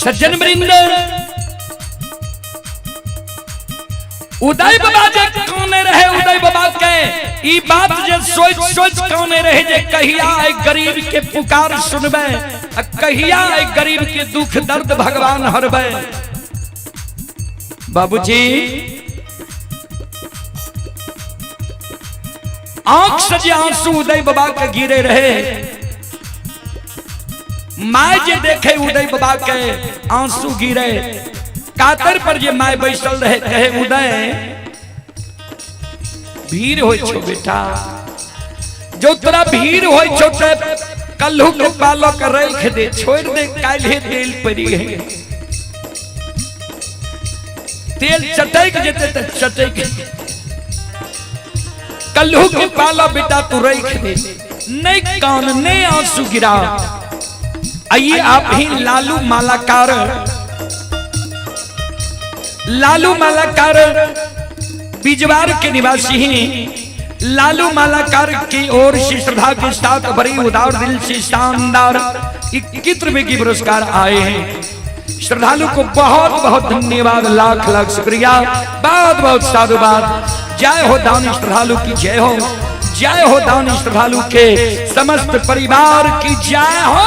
सज्जन वृंद, उदय बाबा जे काने रहे, उदय बाबा के ई बात जे सोच सोच काने रहे जे कहिया ए गरीब के पुकार सुनबे, आ कहिया ए गरीब के दुख दर्द भगवान हरबे। बाबूजी आंख से जे आंसू उदय बाबा के गिरे रहे, my जे देखे उदय बाबा के आंसू गिरे, कातर पर जे my बैसल रहे, कहे उदय भीड़ होई छो बेटा, जो तोरा भीड़ होई छो ते कल्हू के पालक रख दे, छोड़ दे, काल्हे तेल पड़ी है, तेल चटक जेते ते चटक, कल्हू के पाला बेटा तू रख दे, नहीं कान नहीं आंसू गिरा। आइए आप ही लालू मालाकार, लालू मालाकार बिजवार के निवासी हैं। लालू मालाकार की ओर से श्रद्धा के साथ बड़ी उदार दिल से शानदार 21 रुपए की पुरस्कार आए हैं। श्रद्धालु को बहुत बहुत धन्यवाद, लाख लाख शुक्रिया, बहुत बहुत साधुवाद। जय हो दानी श्रद्धालु की जय हो, जय हो दानी श्रद्धालु के समस्त परिवार की जय हो।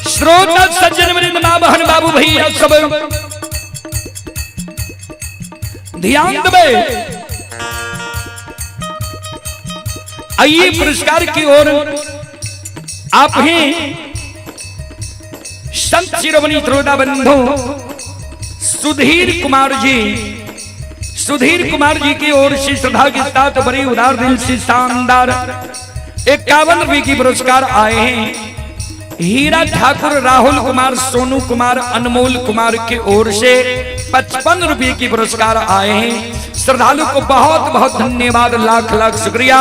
श्रोता सज्जन वृंद, मां बहन बाबू भैया सब ध्यान देवे। आइए पुरस्कार की ओर आप ही संत शिरोमणि श्रोता बंधु सुधीर कुमार जी, सुधीर कुमार जी की ओर से श्रद्धा के साथ बड़ी उदार दिल से शानदार 51 रुपए की पुरस्कार आए हैं। हीरा ठाकुर, राहुल कुमार, सोनू कुमार, अनमोल कुमार की ओर से 55 रुपए की पुरस्कार आए हैं। श्रद्धालु को बहुत बहुत धन्यवाद, लाख लाख शुक्रिया,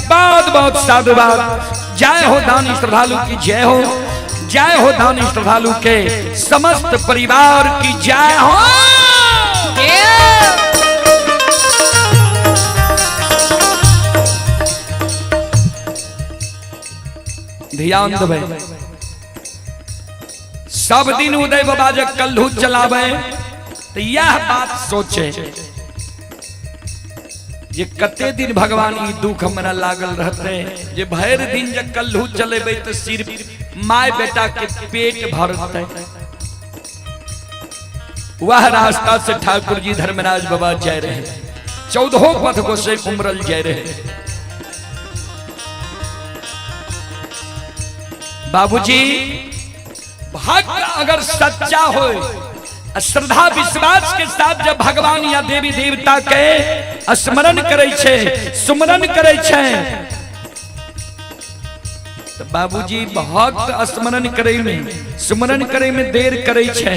बहुत बहुत साधुवाद। जय हो दानी श्रद्धालु की जय हो, जय हो दानी श्रद्धालु के समस्त परिवार की जय हो। ध्यान देवे, सब दिन उदय बाबा जब कल्हू चलावे तो यह बात सोचे जे कते दिन भगवान ई दुख हमरा लागल रहते, जे भर दिन जब कल्हू चलेबे तो सिर्फ my बेटा के पेट भरते। वह रास्ता से ठाकुर जी धर्मराज बाबा जा रहे, 14 पथ को से उमरल जा रहे। बाबूजी भक्त अगर सच्चा हो, श्रद्धा विश्वास के साथ जब भगवान या देवी देवता के स्मरण करे छे, सुमरन करे छे, तो बाबूजी भक्त स्मरण करे में, सुमरन करे में देर करे छे,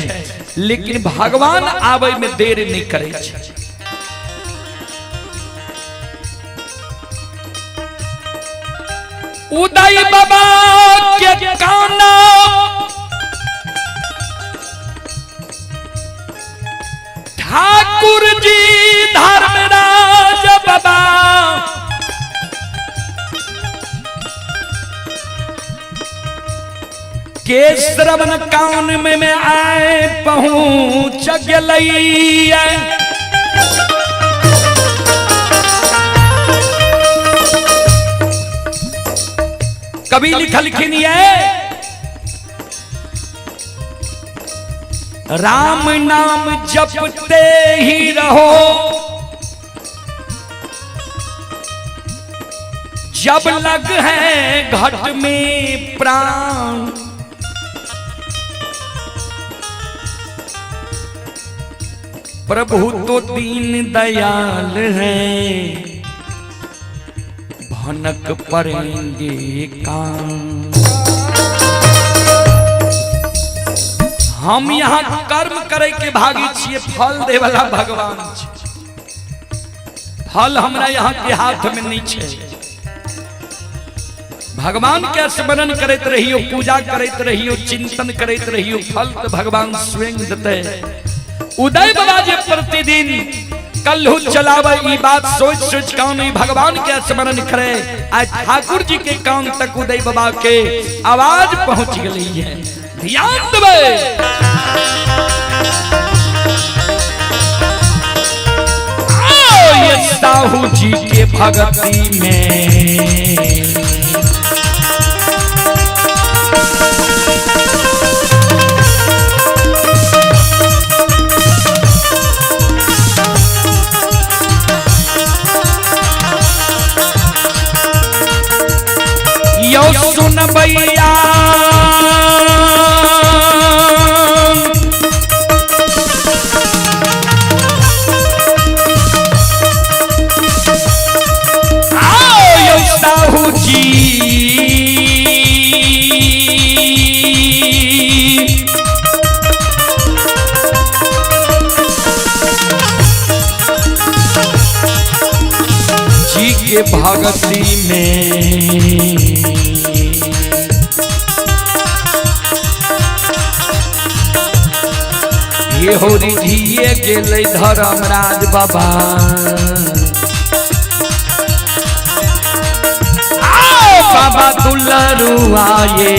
लेकिन भगवान आवे में देर नहीं करे छे। उदय बाबा के काना ठाकुर जी धर्मराज बाबा के श्रवण कान में आए पहुंच गलैया। कवि लिखलखिन ये राम नाम जपते ही रहो, जब लग है घट में प्राण, प्रभु तो दीन दयाल है, भनक पड़ेंगे कान। हम यहाँ कर्म करे के भागी छिए, फल दे वाला भगवान छे। फल हमरा यहाँ के हाथ में नहीं छे। भगवान के स्मरण करैत रहियो, पूजा करैत रहियो, चिंतन करैत रहियो, फल तो भगवान स्वयं देते। उदय बाबा जे प्रतिदिन कल्हू चलावे ई बात सोच सोच कान ई भगवान के स्मरण करे, आज ठाकुर जी के कान तक उदय बाबा के आवाज पहुंच गई है। ध्यान देबै। ये साहू जी के भक्ति में यो सुन भैया आओ यो साहू जी जी के भगती में ये हो रिधिए गेलै धर्मराज बाबा। आओ बाबा दुलरुआ ये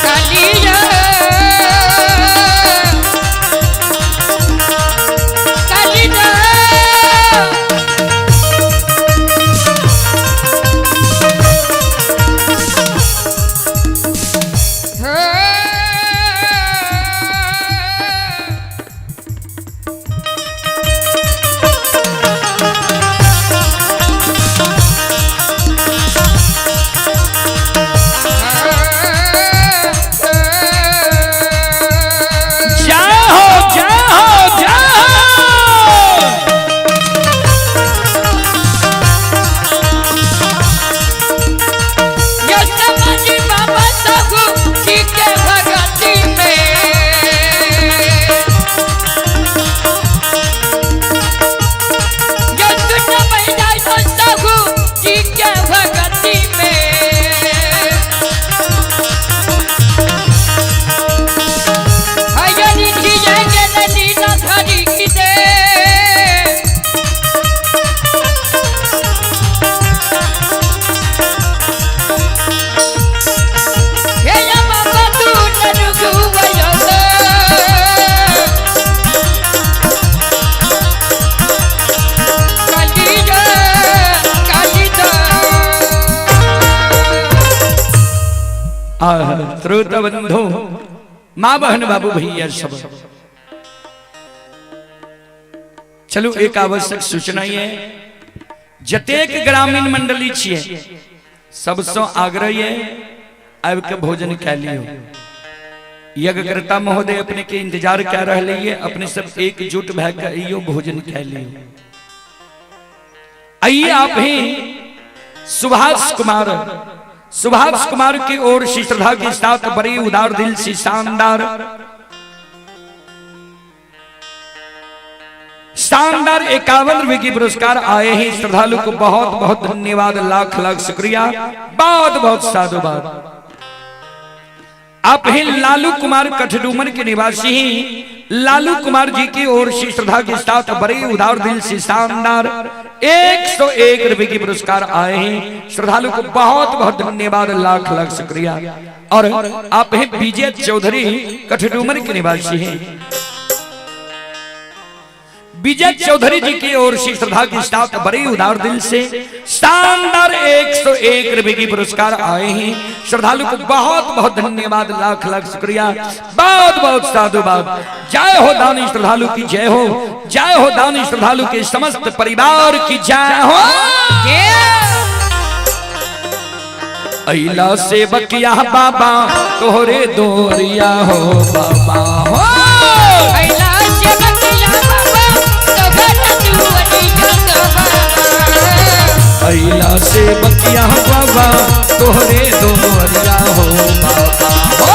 कालिया कालिया जय हो जय हो जय हो। यशमाजी बाबा साहू जी के भगती में यशुना भैया साहू जी के भगती में हयरी जी जाएंगे लीला धरी की दे। हे बाबा तू नरुगुवयो कालिया कालिया। आह, श्रोता बंधु माँ बहन बाबू भैया सब, चलो एक आवश्यक सूचना ये जतेक ग्रामीण मंडली छिए सबसे आग्रह ये आबि के भोजन कै लियो। यज्ञकर्ता महोदय अपने के इंतजार कै रहले ये, अपने सब एकजुट भए के अइयो भोजन कै लियो। आइए आप ही सुभाष कुमार, सुभाष कुमार की ओर से श्रद्धा के साथ बड़ी उदार दिल से शानदार शानदार 51 रुपए की पुरस्कार आए हैं। श्रद्धालु को बहुत बहुत धन्यवाद, लाख लाख शुक्रिया, बहुत बहुत साधुवाद। आप ही लालू कुमार कठडूमर के निवासी हैं। लालू कुमार जी की ओर से श्रद्धा के साथ बड़े उदार दिल से शानदार 101 रुपए की पुरस्कार आए हैं। श्रद्धालु को बहुत बहुत धन्यवाद, लाख लाख शुक्रिया। और आप हैं विजय चौधरी कठडूमर के निवासी हैं। विजय चौधरी जी की ओर से श्रद्धा के साथ बड़े उदार दिल से शानदार 101 रुपए की पुरस्कार आए हैं। श्रद्धालु को बहुत बहुत धन्यवाद, लाख लाख शुक्रिया, बहुत बहुत साधुवाद। जय हो दानी श्रद्धालु की जय हो, जय हो दानी श्रद्धालु के समस्त परिवार की जय हो। अइला से बकिया बाबा तोहरे दोरिया हो बाबा हो। अइला से बकिया बाबा तोहरे दोरिया हो बाबा हो।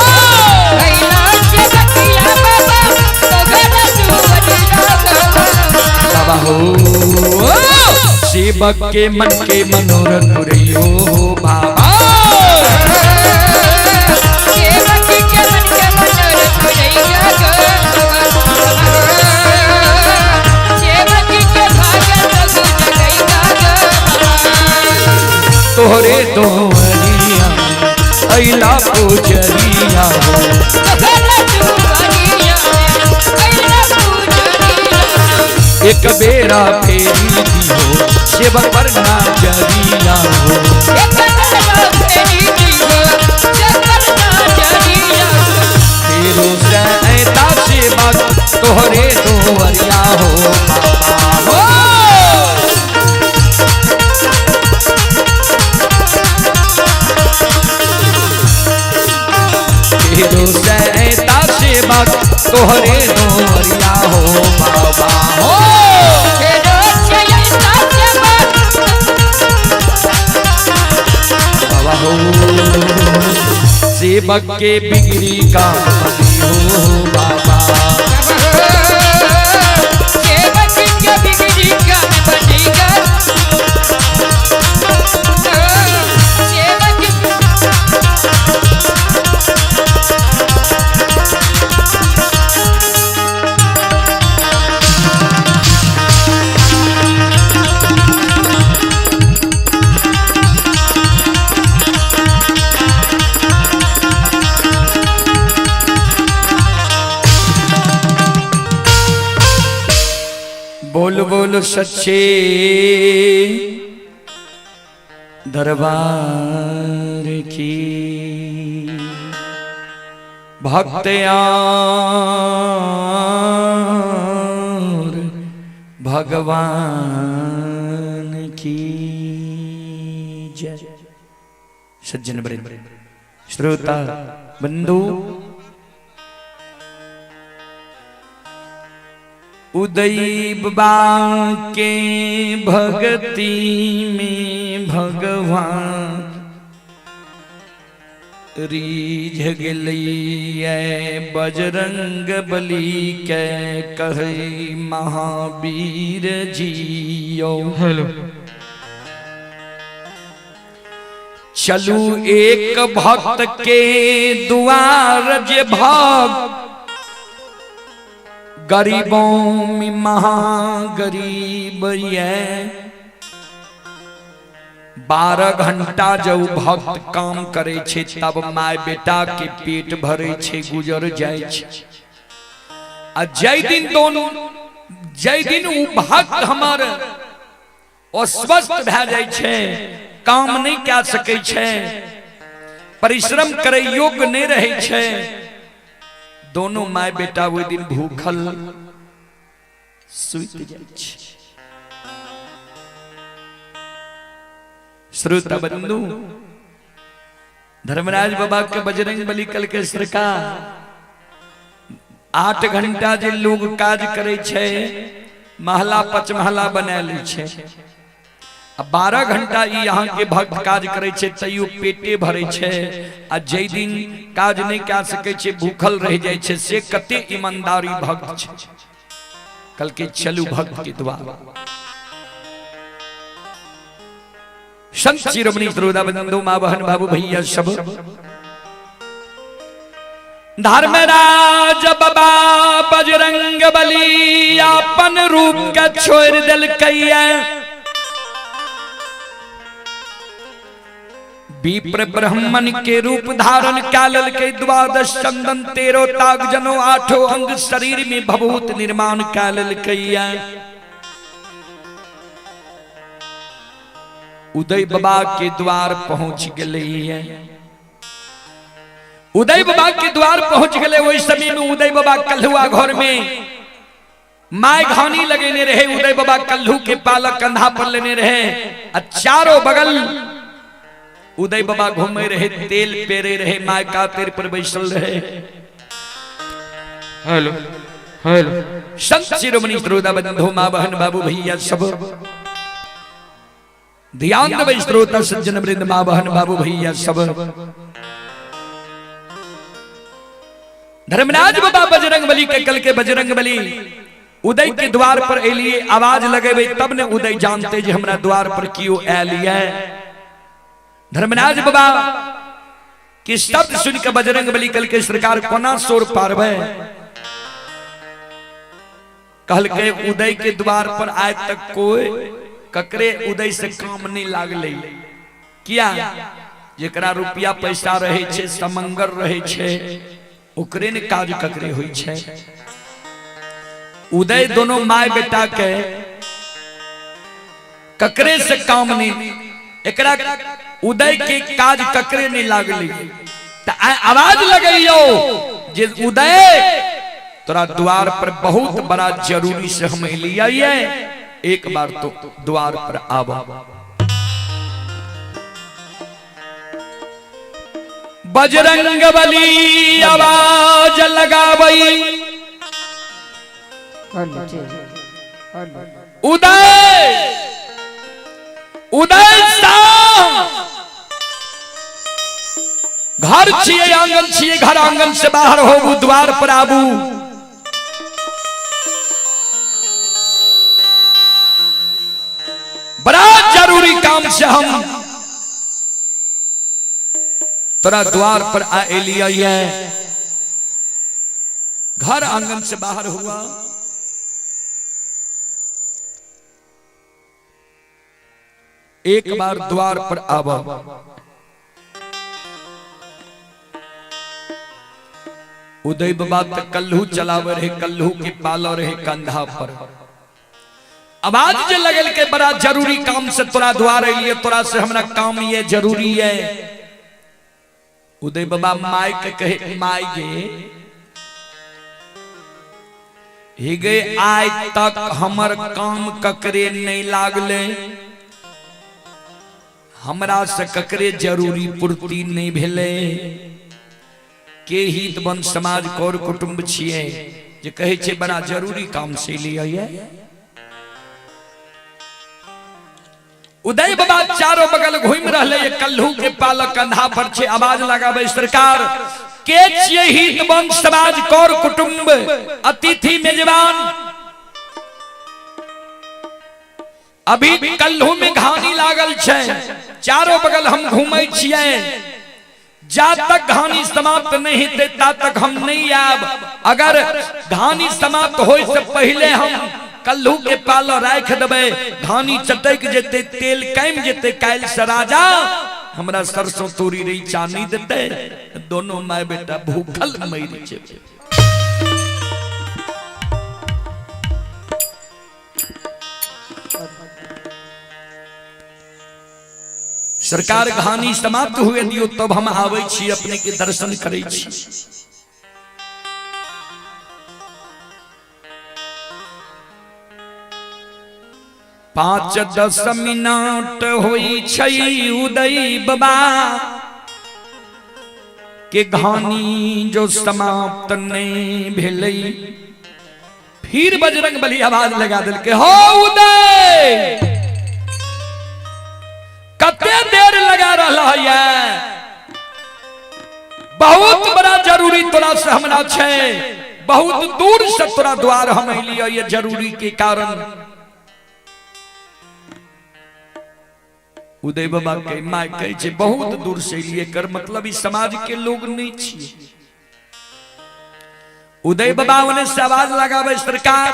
बाबा हो सेवक के मन के मनोरथ पुरैयो हो बाबा। तोहरे दोहरिया अइला पुजरिया हो। एक बेरा फेरी दिहो सेवक पर ना जरिया हो। तेरो सैता सेवक तोहरे दोहरिया हो बाबा हो। तेरो सैता सेवक तोहरे दोहरिया हो बाबा हो। बाबा हो सेवक के बिगड़ी का बनी हो बाबा। बोल बोल सच्चे दरबार की भक्त और भगवान की जय। सज्जन वृंद, श्रोता बंधु, उदय बाबा के भक्ति में भगवान रीझ गेलैये बजरंग बली के कहे महावीर जियो। हेलो चलू एक भक्त के दुआर जे भक्त गरीबों में महागरीब ये 12 घंटा जब भक्त काम करे छे तब my बेटा के पेट भरे छे, गुजर जाए छे। आ जय दिन दोनों जय दिन उ भक्त हमार अस्वस्थ भए जाए छे, काम नहीं कह सके छे, परिश्रम करे योग्य नहीं रहे छे, दोनों my बेटा वो दिन भूखल सुत जाए छे। श्रोता बंधु, धर्मराज बाबा के बजरंग बली कल के सरकार 8 घंटा जे लोग काज करे छे महला पचमहला बना लै छे, 12 घंटा ई यहाँ के भक्त काज करे छे तैयो पेटे भरे छे, आ जै दिन काज नहीं कह सके छे भूखल रह जाए छे, से कते ईमानदारी भक्त छे। कल के चलू भक्त के द्वार संत शिरोमणि श्रोता बंधु, माँ बहन बाबू भैया सब, धर्मराज बाबा बजरंग बली अपन रूप के छोड़ दिलकै। विप्र ब्राह्मण के रूप धारण कए लेलकै, द्वादश चंदन तेरो ताग जनो आठो अंग शरीर में भभूत निर्माण कए लेलकै। उदय बाबा के द्वार पहुंच गेलै। उदय बाबा के द्वार पहुंच गेलै। ओहि समय में उदय बाबा कल्हुआ घर में my घानी लगेने रहे। उदय बाबा कल्हू के पालक कंधा पर लेने रहे आ चारों बगल उदय बाबा घूमे रहे, तेल पेरे रहे, my कातेर पर बैसल रहे। हेलो हेलो संत शिरोमणि श्रोता बंधु, माँ बहन बाबू भैया सब ध्यान देबै। श्रोता सज्जन वृंद, माँ बहन बाबू भैया सब, धर्मराज बाबा बजरंग बली के कल के बजरंग बली उदय के द्वार पर एलिए, आवाज लगेबै तब ने उदय जानते जे हमरा द्वार पर क्यों आयल ये। धर्मराज बाबा के शब्द सुन के बजरंग बली कल के सरकार कोना शोर पारबै? कहलकै उदय के द्वार पर आय तक कोई ककरे उदय से काम नहीं लागले। किया? जेकरा रुपया पैसा रहे छे, समंगर रहे छे, ओकरे ने काज ककरे होई छे। उदय दोनों my बेटा के ककरे से काम नहीं, एकरा उदय के काज ककरे नहीं लागले। त आवाज लगैयो जे उदय तोरा द्वार पर बहुत बड़ा जरूरी से हम एलियै, एक बार तो द्वार पर आब। बजरंग बली आवाज लगाबई, उदय उदय घर छिए आंगन छिए, घर आंगन से बाहर होबू, द्वार पर आबू। बड़ा जरूरी काम से हम तोरा द्वार पर आएलियै। घर आंगन से बाहर हुआ, एक बार द्वार पर आवा। उदय बाबा तक कल्हू चलावे रहे, कल्हू के पालो रहे कंधा पर। आवाज जे लगल के बड़ा जरूरी काम से तोरा द्वार एलिए, तोरा से हमरा काम ये जरूरी है। उदय बाबा my के कहे, माय गे हे गे, आय तक हमर काम ककरे नहीं लागले, हमरा से ककरे जरूरी पूर्ति नहीं भेले। के हित बन समाज कौर कुटुंब छिए जे कहे छे बड़ा जरूरी काम से लिए। उदय बाबा चारों बगल घूम रहले, ये कल्हू के पालक कंधा पर छे, आवाज लगाबे सरकार के छिए हित वंश समाज कौर कुटुंब अतिथि मेजबान। अभी कल्हू में घानी लागल छे, चारों बगल हम घूमे छिए, जा तक घानी समाप्त नहीं हेतै ता तक हम नहीं आब। अगर घानी समाप्त होय से पहले हम कल्हू के पालो राख देबै, घानी चटक जेतै, तेल कम जेतै, काल्हि से राजा हमरा सरसों तोरी रही चानी देतै, दोनों my बेटा भूखल मरि जेबै। सरकार घानी समाप्त हुए दियो तब हम आबै छी, अपने के दर्शन करै छी। पाँच दस मिनट होई छै उदय बाबा के घानी जो समाप्त नहीं भेलै, फिर बजरंग बली आवाज लगा देलकै, हो उदय कते देर लगा रहा है, बहुत बड़ा जरूरी तोरा से हमरा छै, बहुत दूर से तोरा द्वार हम एलियै ये जरूरी के कारण। उदय बाबा के my कहै छै बहुत दूर से एलियै, कर मतलब ई समाज के लोग नहीं छियै। उदय बाबा ओने से आवाज लगाबै, सरकार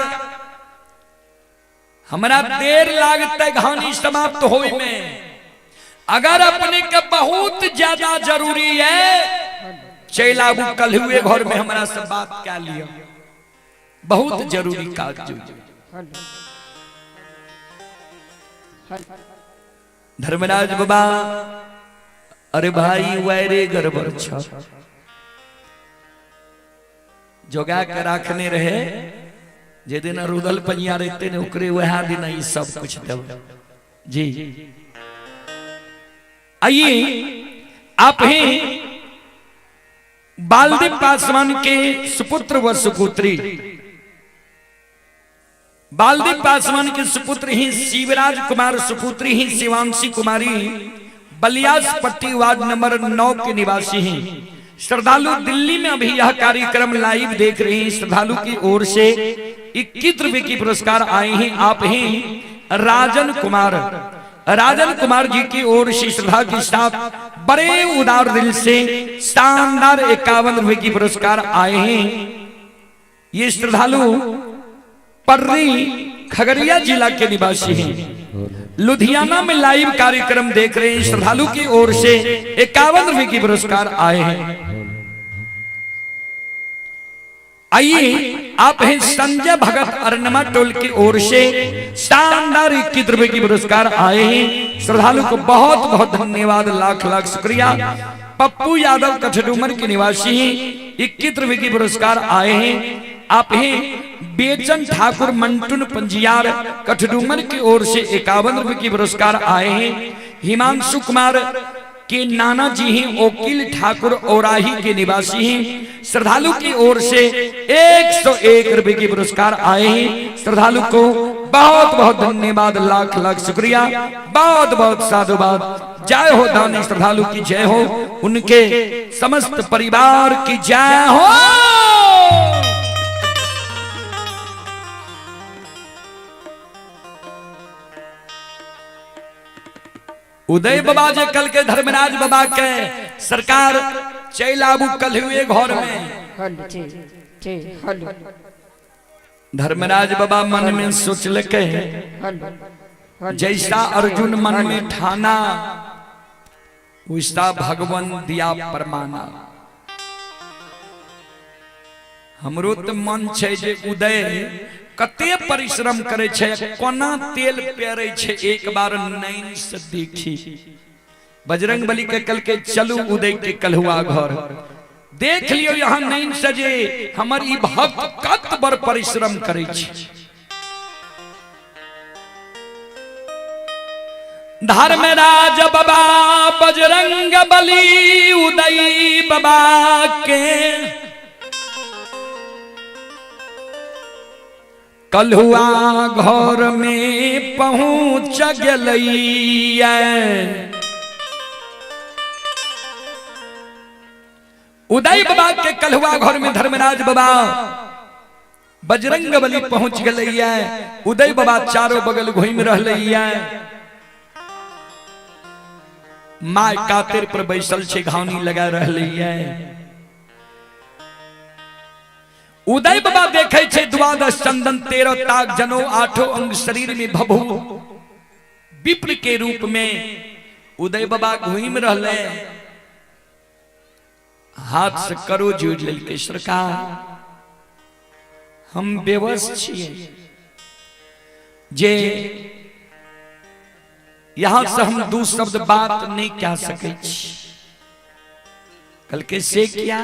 हमरा देर लागतै घानी समाप्त होय में, अगर अपने के बहुत ज्यादा जरूरी है चलि आबू कल हुए घर में हमरा से बात कै लिअ, बहुत जरूरी काज। धर्मराज बाबा अरे भाई वायरे गड़बड़ छ, जोगा के राखने रहे, जे दिन रुदल पंजिया रहते ने ओकरे वह दिन ई सब कुछ देब जी। आइए आप ही बालदेव पासवान के सुपुत्र व सुपुत्री, बालदेव पासवान के सुपुत्र ही शिवराज कुमार, सुपुत्री ही शिवांशी कुमारी, बलियास पट्टी वार्ड नंबर 9 के निवासी हैं। श्रद्धालु दिल्ली में अभी यह कार्यक्रम लाइव देख रहे हैं। श्रद्धालु की ओर से 21 रुपए की पुरस्कार आए हैं। आप हैं राजन कुमार, राजन कुमार जी की ओर से श्रद्धा के साथ बड़े उदार दिल से शानदार 51 रुपए की पुरस्कार आए हैं। ये श्रद्धालु पर्री खगड़िया जिला के निवासी हैं, लुधियाना में लाइव कार्यक्रम देख रहे हैं। श्रद्धालु की ओर से 51 रुपए की पुरस्कार आए हैं। आइए आप हैं संजय भगत अरनमा टोल की ओर से शानदार 21 रुपए की पुरस्कार आए हैं। श्रद्धालु को बहुत बहुत धन्यवाद, लाख लाख शुक्रिया। पप्पू यादव कठडूमर के निवासी हैं, 21 रुपए की पुरस्कार आए हैं। आप हैं बेचन ठाकुर मंटुन पंजियार कठडूमर की ओर से 51 रुपए की पुरस्कार आए हैं। हिमांशु कुमार के नाना जी हैं ओकिल ठाकुर औराही के निवासी हैं। श्रद्धालु की ओर से 101 रुपए की पुरस्कार आए हैं। श्रद्धालु को बहुत बहुत धन्यवाद, लाख लाख शुक्रिया, बहुत बहुत साधुवाद। जय हो दानी श्रद्धालु की जय हो, उनके समस्त परिवार की जय हो। उदय बाबा जे कल के धर्मराज बाबा के सरकार चलि आबू कल हुए घर में। धर्मराज बाबा मन में सोचलकै, जैसा अर्जुन मन में ठाना वैसा भगवान दिया परमाना। हमरो तो मन छै जे उदय कते परिश्रम करे छै, कोना तेल पेरे छै, एक बार नैन से देखी। बजरंग बली के कल के चलू उदय के कलहुआ घर देख लियो, यहाँ नैन से जे हमर ई भक्त कत बड़ परिश्रम करे छै। धर्मराज बाबा बजरंग बली उदय बाबा के कलहुआ घर में पहुंच गेलैया। उदय बाबा के कलहुआ घर में धर्मराज बाबा बजरंग बली पहुंच गेलैया। उदय बाबा चारों बगल घूमि रहलैया। My कातिर पर बैसल छै, घानी लगा रहलैया। उदय बाबा देखे छै द्वादश चंदन 13 ताग जनो आठों अंग शरीर में भभू विप्र के रूप में उदय बाबा घूमि रहले। हाथ से करो जोड़ लेलकै, सरकार हम बेवश छियै जे यहां से हम दू शब्द बात नहीं कह सकै छी। कल के से किया,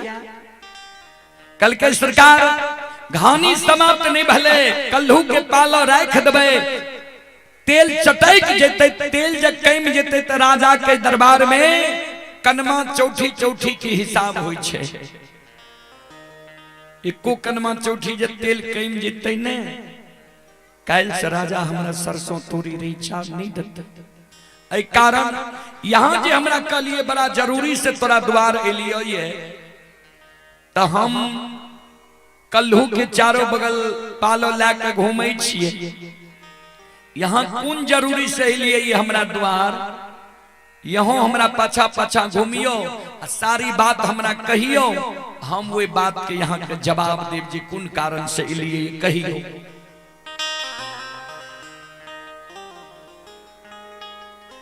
कल के सरकार घानी समाप्त नहीं भले, कल्हू के पालो राख देबै, तेल चटैक जेतै, तेल जे कमि जेतै त राजा के दरबार में कनमा चौठी चौठी के हिसाब होइ छै। एको कनमा चौठी जे तेल कमि जेतै ने, काल्हि से राजा हमरा सरसों तोरी रैचा नहीं देतै। एहि कारण यहाँ जे हमरा कहलिए बड़ा जरूरी से तोरा द्वार एलियो ये, त हम कल्हू के चारों बगल पालो ला के घूमै छियै। यहाँ कोन जरूरी से एलियै ये हमरा द्वार, यहाँ हमरा पाछा पाछा घूमियो आ सारी बात हमरा कहियो, हम वही बात के यहाँ के जवाब देव जे कोन कारण से एलियै कहियो।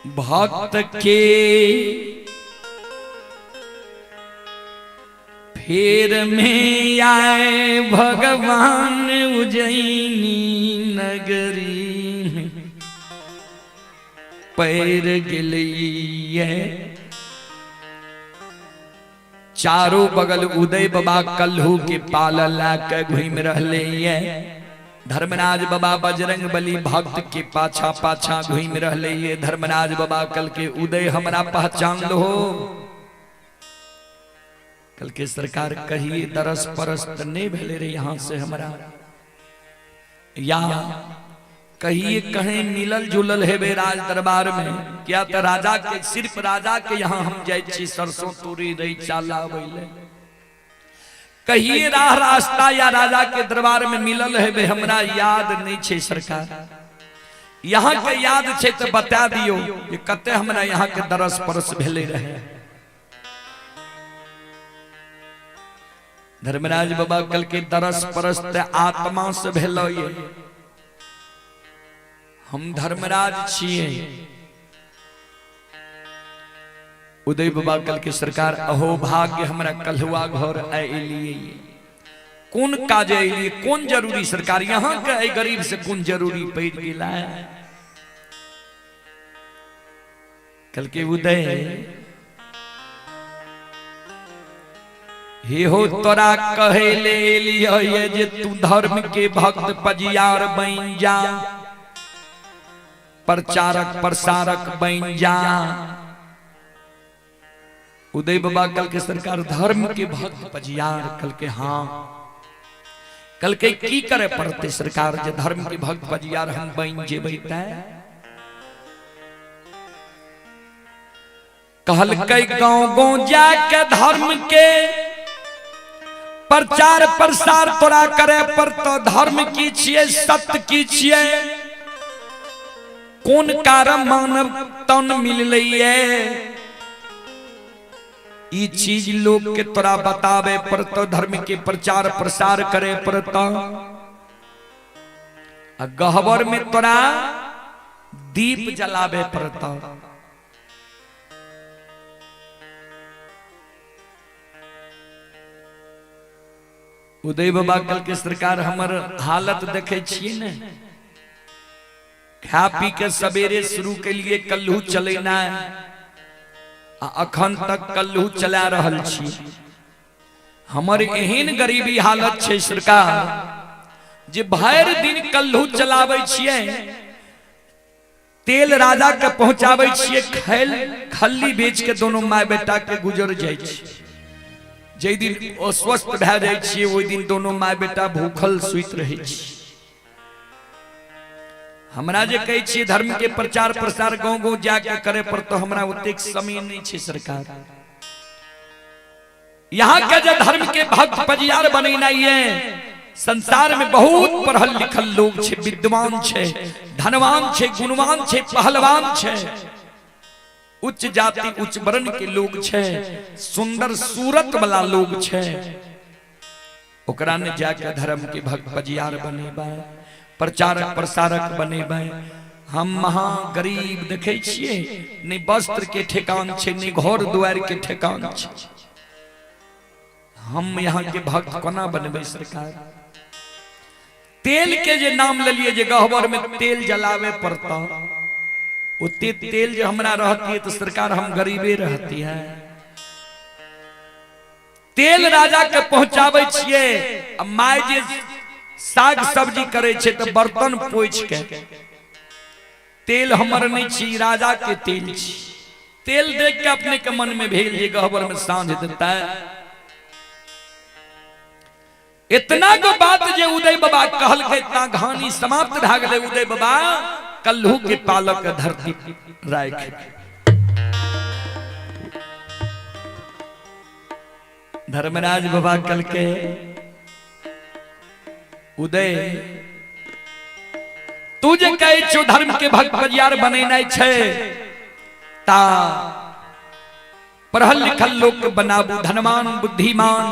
भक्त के फेर में आए भगवान उज्जैनी नगरी में पैर गेलिए। चारों बगल उदय बाबा कल्हू के पाल ला के घूम रहले ये। धर्मराज बाबा बजरंग बली भक्त के पाछा पाछा घूम रहले ये। धर्मराज बाबा कल के उदय हमरा पहचान लो। कल के सरकार कहिए दरस परस त नहीं भेले रे यहाँ से हमरा, या कहिए कहीं मिलल जुलल हेबे राज दरबार में। क्या तो राजा के सिर्फ राजा के यहाँ हम जाय छी सरसों तूरी रैचा लाबै ले। कहिए राह रास्ता या राजा के दरबार में मिलल हेबे, हमरा याद नहीं छे सरकार। यहाँ के याद छे तो बता दियो जे कते हमरा यहाँ के दरस परस भेले रहे। धर्मराज बाबा कल के दरस परस ते आत्मा से भेलो ये। हम धर्मराज छिए। उदय बाबा कल के सरकार अहो भाग्य हमरा कल्हुआ घर आइलिए। कोन काज अलिए, कोन जरूरी सरकार यहाँ के एहि गरीब से कोन जरूरी पड़ गेला। कल के उदय हे हो तोरा कहे ले एलियो ये जे तू धर्म के भक्त पजियार बन जा, प्रचारक प्रसारक बन जा। उदय बाबा कल के सरकार धर्म के भक्त पजियार। कल के हाँ, कल के की करे पड़ते सरकार जे धर्म के भक्त पजियार हम बन जेबै। कहलकै गाँव गाँव जाके धर्म के प्रचार प्रसार तोरा करे पड़तो। धर्म की छियै, सत्य की छियै, कोन कारण मानव तन मिललै ये, ई चीज लोग के तोरा बतावे पड़तो, धर्म के प्रचार प्रसार करे पड़तो। आ गहबर में तोरा दीप जलावे पड़तो। उदय बाबा कल के सरकार हमर हालत देखे छियै ने, खा पी के सवेरे शुरू के लिए कल्हू चलेना, आ अखन तक कल्हू चला रहल छी। हमर एहन गरीबी हालत छै सरकार जे भरि दिन कल्हू चलाबै छियै, तेल राजा के पहुंचाबै छियै, खैल खल्ली बेच के दोनों my बेटा के गुजर जाइ छै। जै दिन अस्वस्थ भए जाइ छियै ओहि दिन दोनों my बेटा भूखल सुति रहै छै। हमरा जे कहै छियै धर्म के प्रचार प्रसार गाँव गाँव जाके करे पड़तो, हमरा ओतेक समय नहीं छै सरकार। यहाँ के जे धर्म के भक्त पजियार बनेनाइ ये, संसार में बहुत पढ़ल लिखल लोग छै, विद्वान छै, धनवान छै, गुणवान छै, पहलवान छै, उच्च जाति उच्च वर्ण के लोग छै, सुंदर सूरत वाला लोग छै। ओकरा ने जाके धर्म के भक्त पजियार बनेबै, प्रचारक प्रसारक बनेबै। हम महा गरीब देखे छियै, नहि वस्त्र के ठेकान छै, नहि घर दुआर के ठेकान छै। हम यहाँ के भक्त कोना बनबै सरकार। तेल के जे नाम लेलिए जे गहबर में तेल जलावे पड़ता, ओते तेल जे हमरा रहती है तो सरकार हम गरीबे रहती है। तेल राजा के पहुंचाबै छियै, आ my जे साग सब्जी करे छै तो बर्तन पोछि के, तेल हमर नहीं छी, राजा के तेल छी। तेल देख के अपने के मन में भेल जे गहबर में साँझ देता है। इतना गो बात जे उदय बाबा कहलकै ता कहानी समाप्त भए गेलै। उदय बाबा कल्हू के पालक धरती राख। धर्मराज बाबा कल के उदय तू जे कहै छौ धर्म के भक्त बजियार बनेनाइ छै, ता पढ़ल लिखल लोग के बनाबू, धनवान बुद्धिमान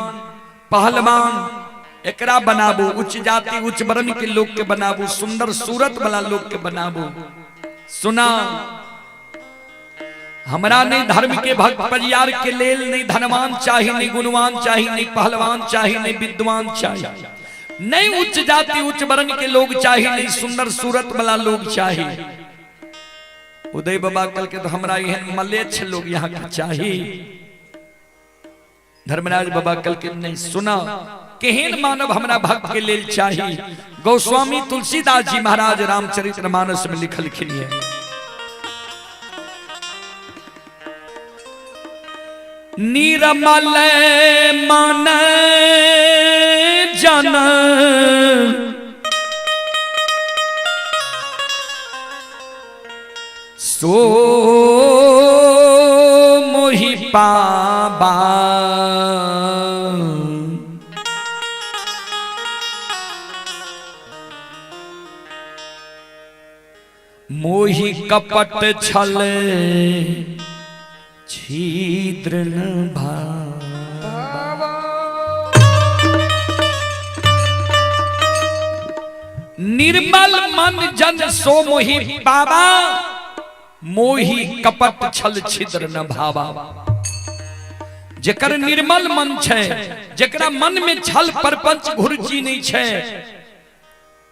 पहलवान एकरा बनाबू, उच्च जाति उच्च वर्ण के लोग के बनाबू, सुंदर सूरत वाला लोग के बनाबू। सुना हमरा नहीं धर्म के भक्त परियार के लेल नहीं धनवान चाही, नहीं गुणवान चाही, नहीं पहलवान चाही, नहीं विद्वान चाही, नहीं उच्च जाति उच्च वर्ण के लोग चाही, नहीं सुंदर सूरत वाला लोग चाही। उदय बाबा कल के तो हमरा एहन मलेच्छ लोग यहाँ के चाही। धर्मराज बाबा कल के नहीं सुना केहन मानव हमरा भक्त के लेल चाही। गोस्वामी तुलसीदास जी महाराज रामचरित मानस में लिखलखिन है, निरमल मन जन सो मोहि पाबा, मोहि कपट छल छिद्र न भावा। निर्मल मन जन सो मोहि पाबा, मोहि कपट छल छिद्र न भावा। जेकर निर्मल मन छै, जेकरा मन में छल परपंच घुरची नहीं छै,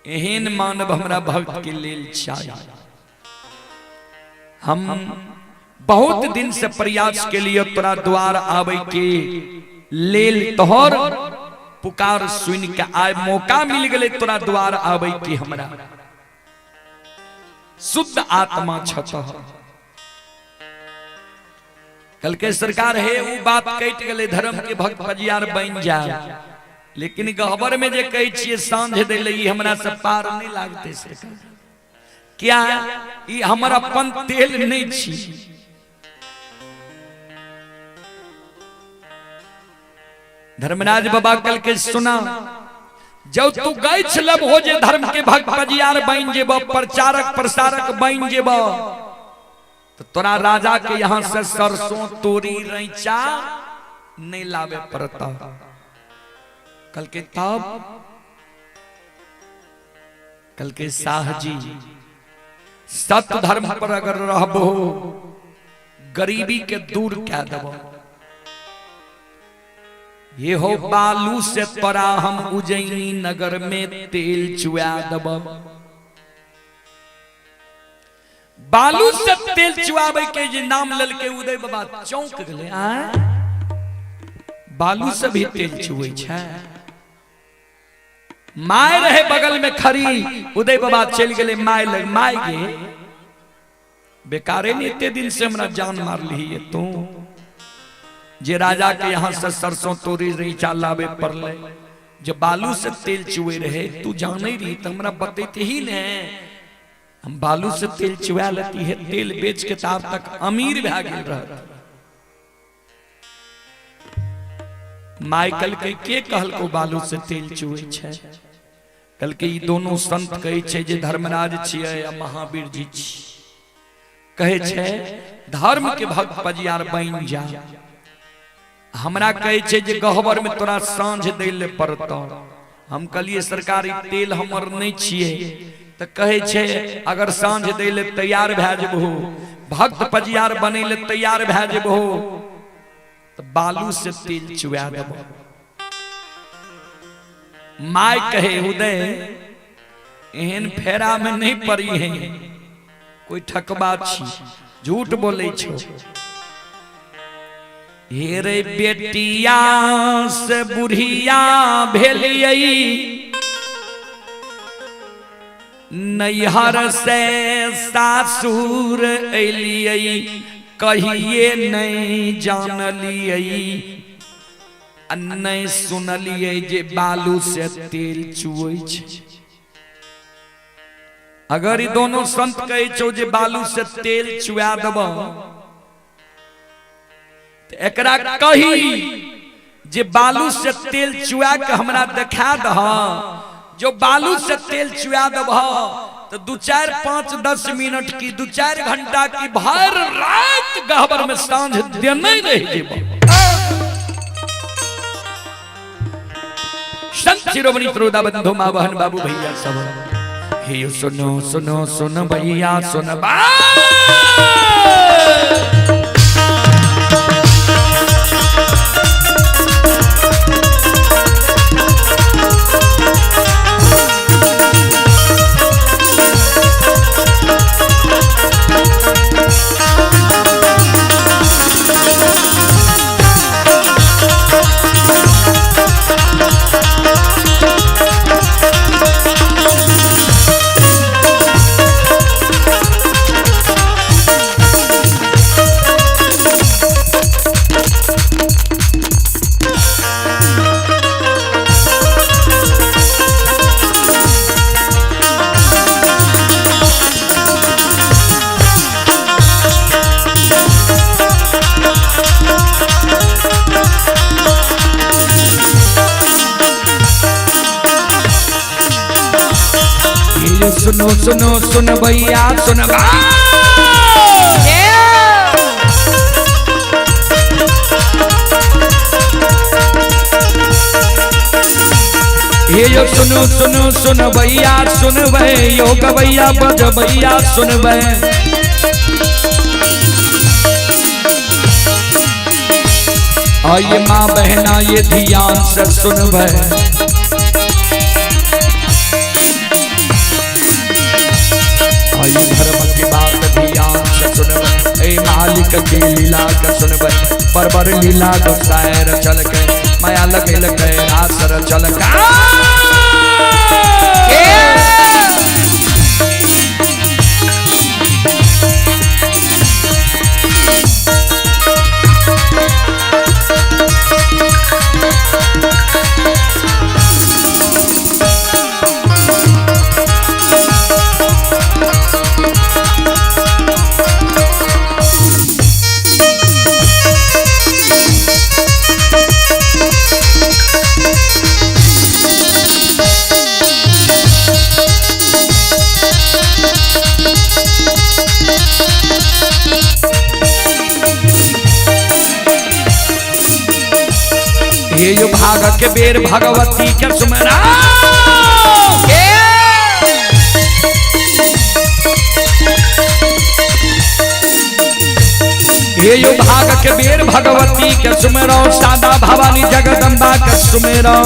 एहन मानव हमरा भक्त के लेल चाही। हम बहुत दिन से प्रयास के लिए तोरा द्वार आवे के लेल तोहर पुकार सुन के आए मौका मिल गए तोरा द्वार आवे के। हमरा शुद्ध आत्मा छत कल के सरकार है वो बात कट गए धर्म के भक्त पजियार बन जा, लेकिन गहबर में जे कहै छियै साँझ दै ले ई हमरा से पार नहीं लागते सरकार। क्या ई हमर अपन तेल नहीं छी? धर्मराज बाबा कल के सुना जब तू गैछ लब हो जे धर्म के भक्त पजियार बन जेब, प्रचारक प्रसारक बन जेब, तो तोरा राजा के यहाँ से सरसों तोरी रैचा नहीं लावे पड़ता। कल के तब कल के शाह जी सत धर्म पर अगर रहबो गरीबी के दूर क्या देबो। ये हो बालू से तोरा हम उज्जैनी नगर में तेल चुआ देब। बालू से तेल चुआबे के जे नाम ललके उदय बाबा चौंक गेले, आ बालू से भी तेल चुए छै। My रहे बगल में खड़ी, उदय बाबा चल गेले my लग, my गे बेकारे ने इतने दिन से हमरा जान मार ली तू, जे राजा के यहाँ से सरसों तोरी रैचा लावे पड़ले, जे बालू से तेल चुए रहे तू जाने रही तो हमरा बतेते ही ने, हम बालू से तेल चुआ लेती है, तेल बेच के ताब तक अमीर भा गेल रहत। माइकल के कहल को बालू से तेल चुए छै? कल के ई दोनों संत कहै छै जे धर्मराज छियै आ महावीर जी छी, कहै छै धर्म के भक्त पजियार बन जा। हमरा कहै छै जे गहबर में तोरा साँझ दै ले पड़तौ। हम कहलिए सरकार ई तेल हमर नहीं छियै, तो कहै छै अगर साँझ दै ले तैयार भए जेबहो, भक्त पजियार बनै ले तैयार भए जेबहो, तो बालू से तेल चुआ देबो। My कहे उदय एहन फेरा में नहीं पड़ी है, कोई ठकबा छी, झूठ बोले छो। हे रे बेटिया से बुढ़िया भेलियै, नैहर से सासुर एलियै, कहिए नहीं जानलियै नहीं सुनलियै जे बालू से तेल चुए छै। अगर ई दोनों संत कहै छौ जे बालू से तेल चुआ देब, एकरा कही जे बालू से तेल चुआ के हमरा देखा दह, जो बालू से तेल चुआ देब तो 2 4 5 10 मिनट की 2 4 घंटा की भर रात गहबर में साँझ देने रह जेब। संत शिरोमणि श्रोता बंधु माँ बहन बाबू भैया सब, हे सुनो सुनो सुन भैया सुन बा। सुनो सुनो सुन भैया सुन। हे यो सुनो सुनो सुन भैया सुनबै, यो गवैया बजबैया सुनबै। आइए माँ बहना ये ध्यान से सुनबै। आइए धर्म की बात ध्यान से सुनबै, ए मालिक की लीला के सुनबै। बरबर लीला गोसाएर चल के माया लगे लगे आसर चल के। ये जो भाग के बेर भगवती के सुमरा। ये जो भाग के बेर भगवती के सुमरो, सादा भवानी जगदम्बा के सुमेरो।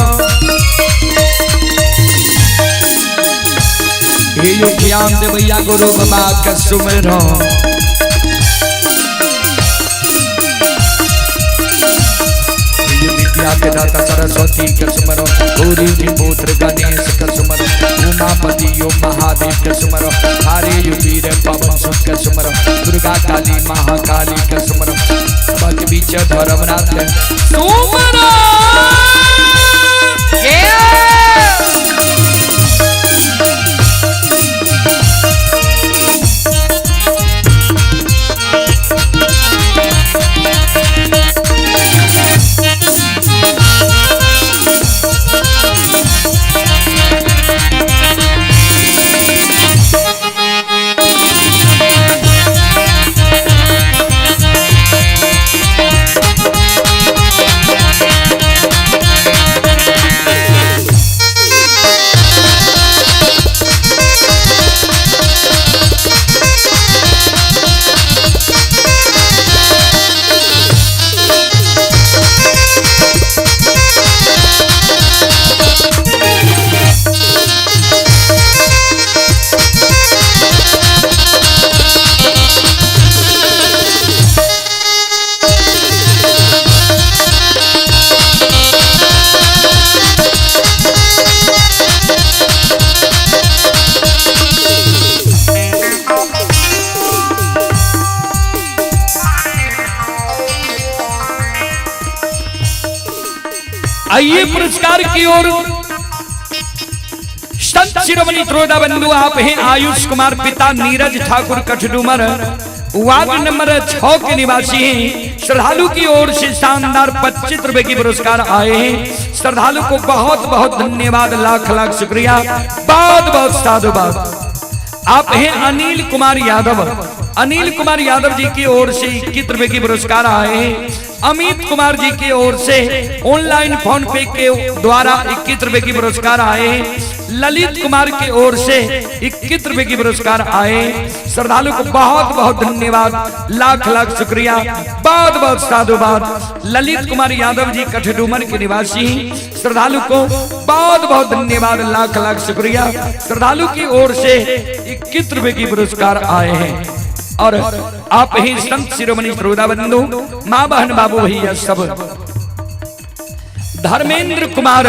ये जो ज्ञान देवैया गुरु बाबा के सुमेरो। के दाता सरस्वती के सुमरो, गौरी के पुत्र गणेश के सुमरो, उमापति यो महादेव के सुमरो, हरे वीर पवन सुत के सुमरो, दुर्गा काली महाकाली के सुमरो, सबके बीच धर्मनाथ के सुमरो। आइए पुरस्कार की ओर। संत शिरोमणि त्रोदा बंधु आप हैं आयुष कुमार पिता नीरज ठाकुर कठडूमर वार्ड नंबर 6 के निवासी हैं। श्रद्धालु की ओर से शानदार 25 रुपए की पुरस्कार आए हैं। श्रद्धालु को बहुत बहुत धन्यवाद, लाख लाख शुक्रिया, बहुत बहुत साधुवाद। आप हैं अनिल कुमार यादव, अनिल कुमार यादव जी की ओर से 21 रुपए की पुरस्कार आए हैं। अमित कुमार जी की ओर से ऑनलाइन फोन पे के द्वारा 21 रुपए की पुरस्कार आए हैं। ललित कुमार की ओर से 21 रुपए की पुरस्कार आए। श्रद्धालु को बहुत बहुत धन्यवाद, लाख लाख शुक्रिया, बहुत बहुत साधुवाद। ललित कुमार यादव जी कठडूमर के निवासी, श्रद्धालु को बहुत बहुत धन्यवाद, लाख लाख शुक्रिया। श्रद्धालु की ओर से 21 रुपए की पुरस्कार आए हैं। और आप ही संत शिरोमणि श्रोता बंधु, माँ बहन बाबू भैया सब, धर्मेंद्र कुमार,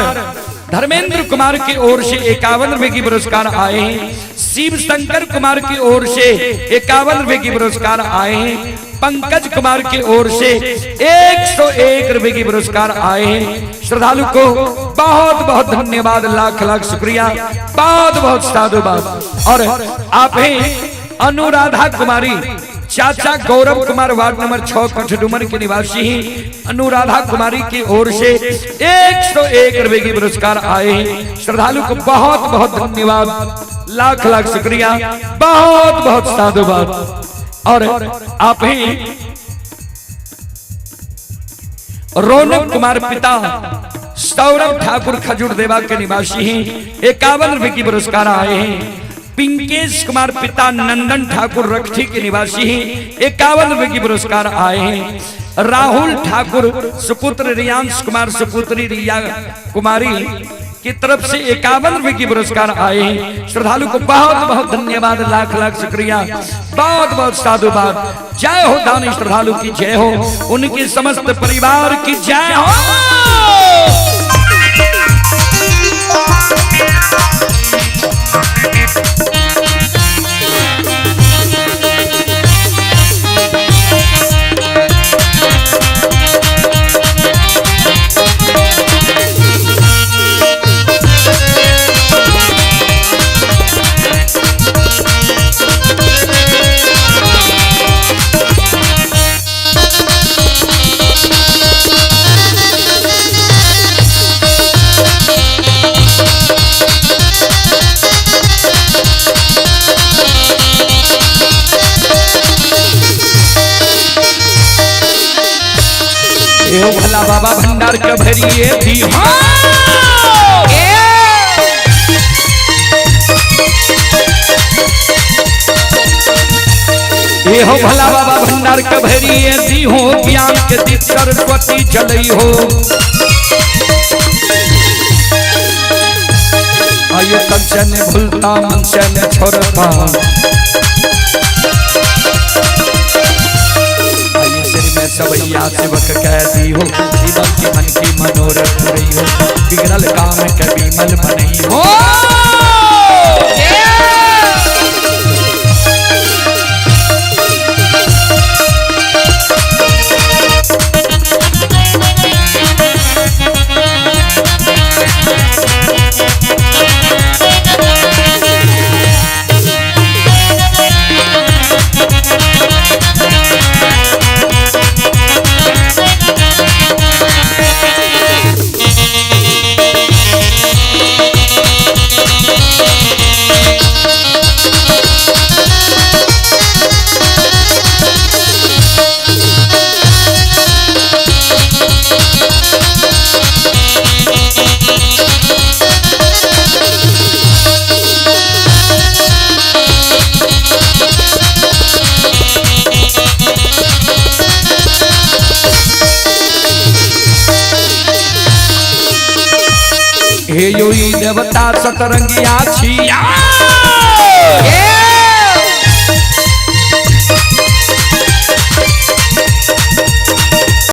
धर्मेंद्र कुमार की ओर से 51 रुपए की पुरस्कार आए हैं। शिव शंकर कुमार की ओर से 51 रुपए की पुरस्कार आए हैं। पंकज कुमार की ओर से 101 रुपए की पुरस्कार आए हैं। श्रद्धालु को बहुत बहुत धन्यवाद, लाख लाख शुक्रिया, बहुत बहुत साधुवाद। और आप हैं अनुराधा कुमारी चाचा गौरव कुमार वार्ड नंबर 6 कठडुमर के निवासी हैं। अनुराधा कुमारी की ओर से 101 रुपए की पुरस्कार आए हैं। श्रद्धालु को बहुत बहुत धन्यवाद, लाख लाख शुक्रिया, बहुत बहुत साधुवाद। और आप ही रौनक कुमार पिता सौरभ ठाकुर खजूर देवा के निवासी हैं, 51 रुपए की पुरस्कार आए हैं। पिंकेश कुमार पिता नंदन ठाकुर रक्षी के निवासी हैं, 51 रुपए की पुरस्कार आए हैं। राहुल ठाकुर सुपुत्र रियांश कुमार सुपुत्री रिया कुमारी की तरफ से 51 रुपए की पुरस्कार आए हैं। श्रद्धालु को बहुत बहुत धन्यवाद, लाख लाख शुक्रिया, बहुत बहुत साधुवाद। जय हो दानी श्रद्धालु की जय हो, उनके समस्त परिवार की जय हो। एहो भला बाबा भंडार के भरिए दी हो। एहो भला बाबा भंडार के भरिए दी हो, ज्ञान के दीप सरस्वती जलई हो। आइए तन से न भूलता मन से न छोड़ता, सवैया सेवक कह दी हो, जीवन की मन की मनोरथ रही हो, बिगड़ल काम के विमल बनई हो। हे योई देवता सतरंगिया छिया।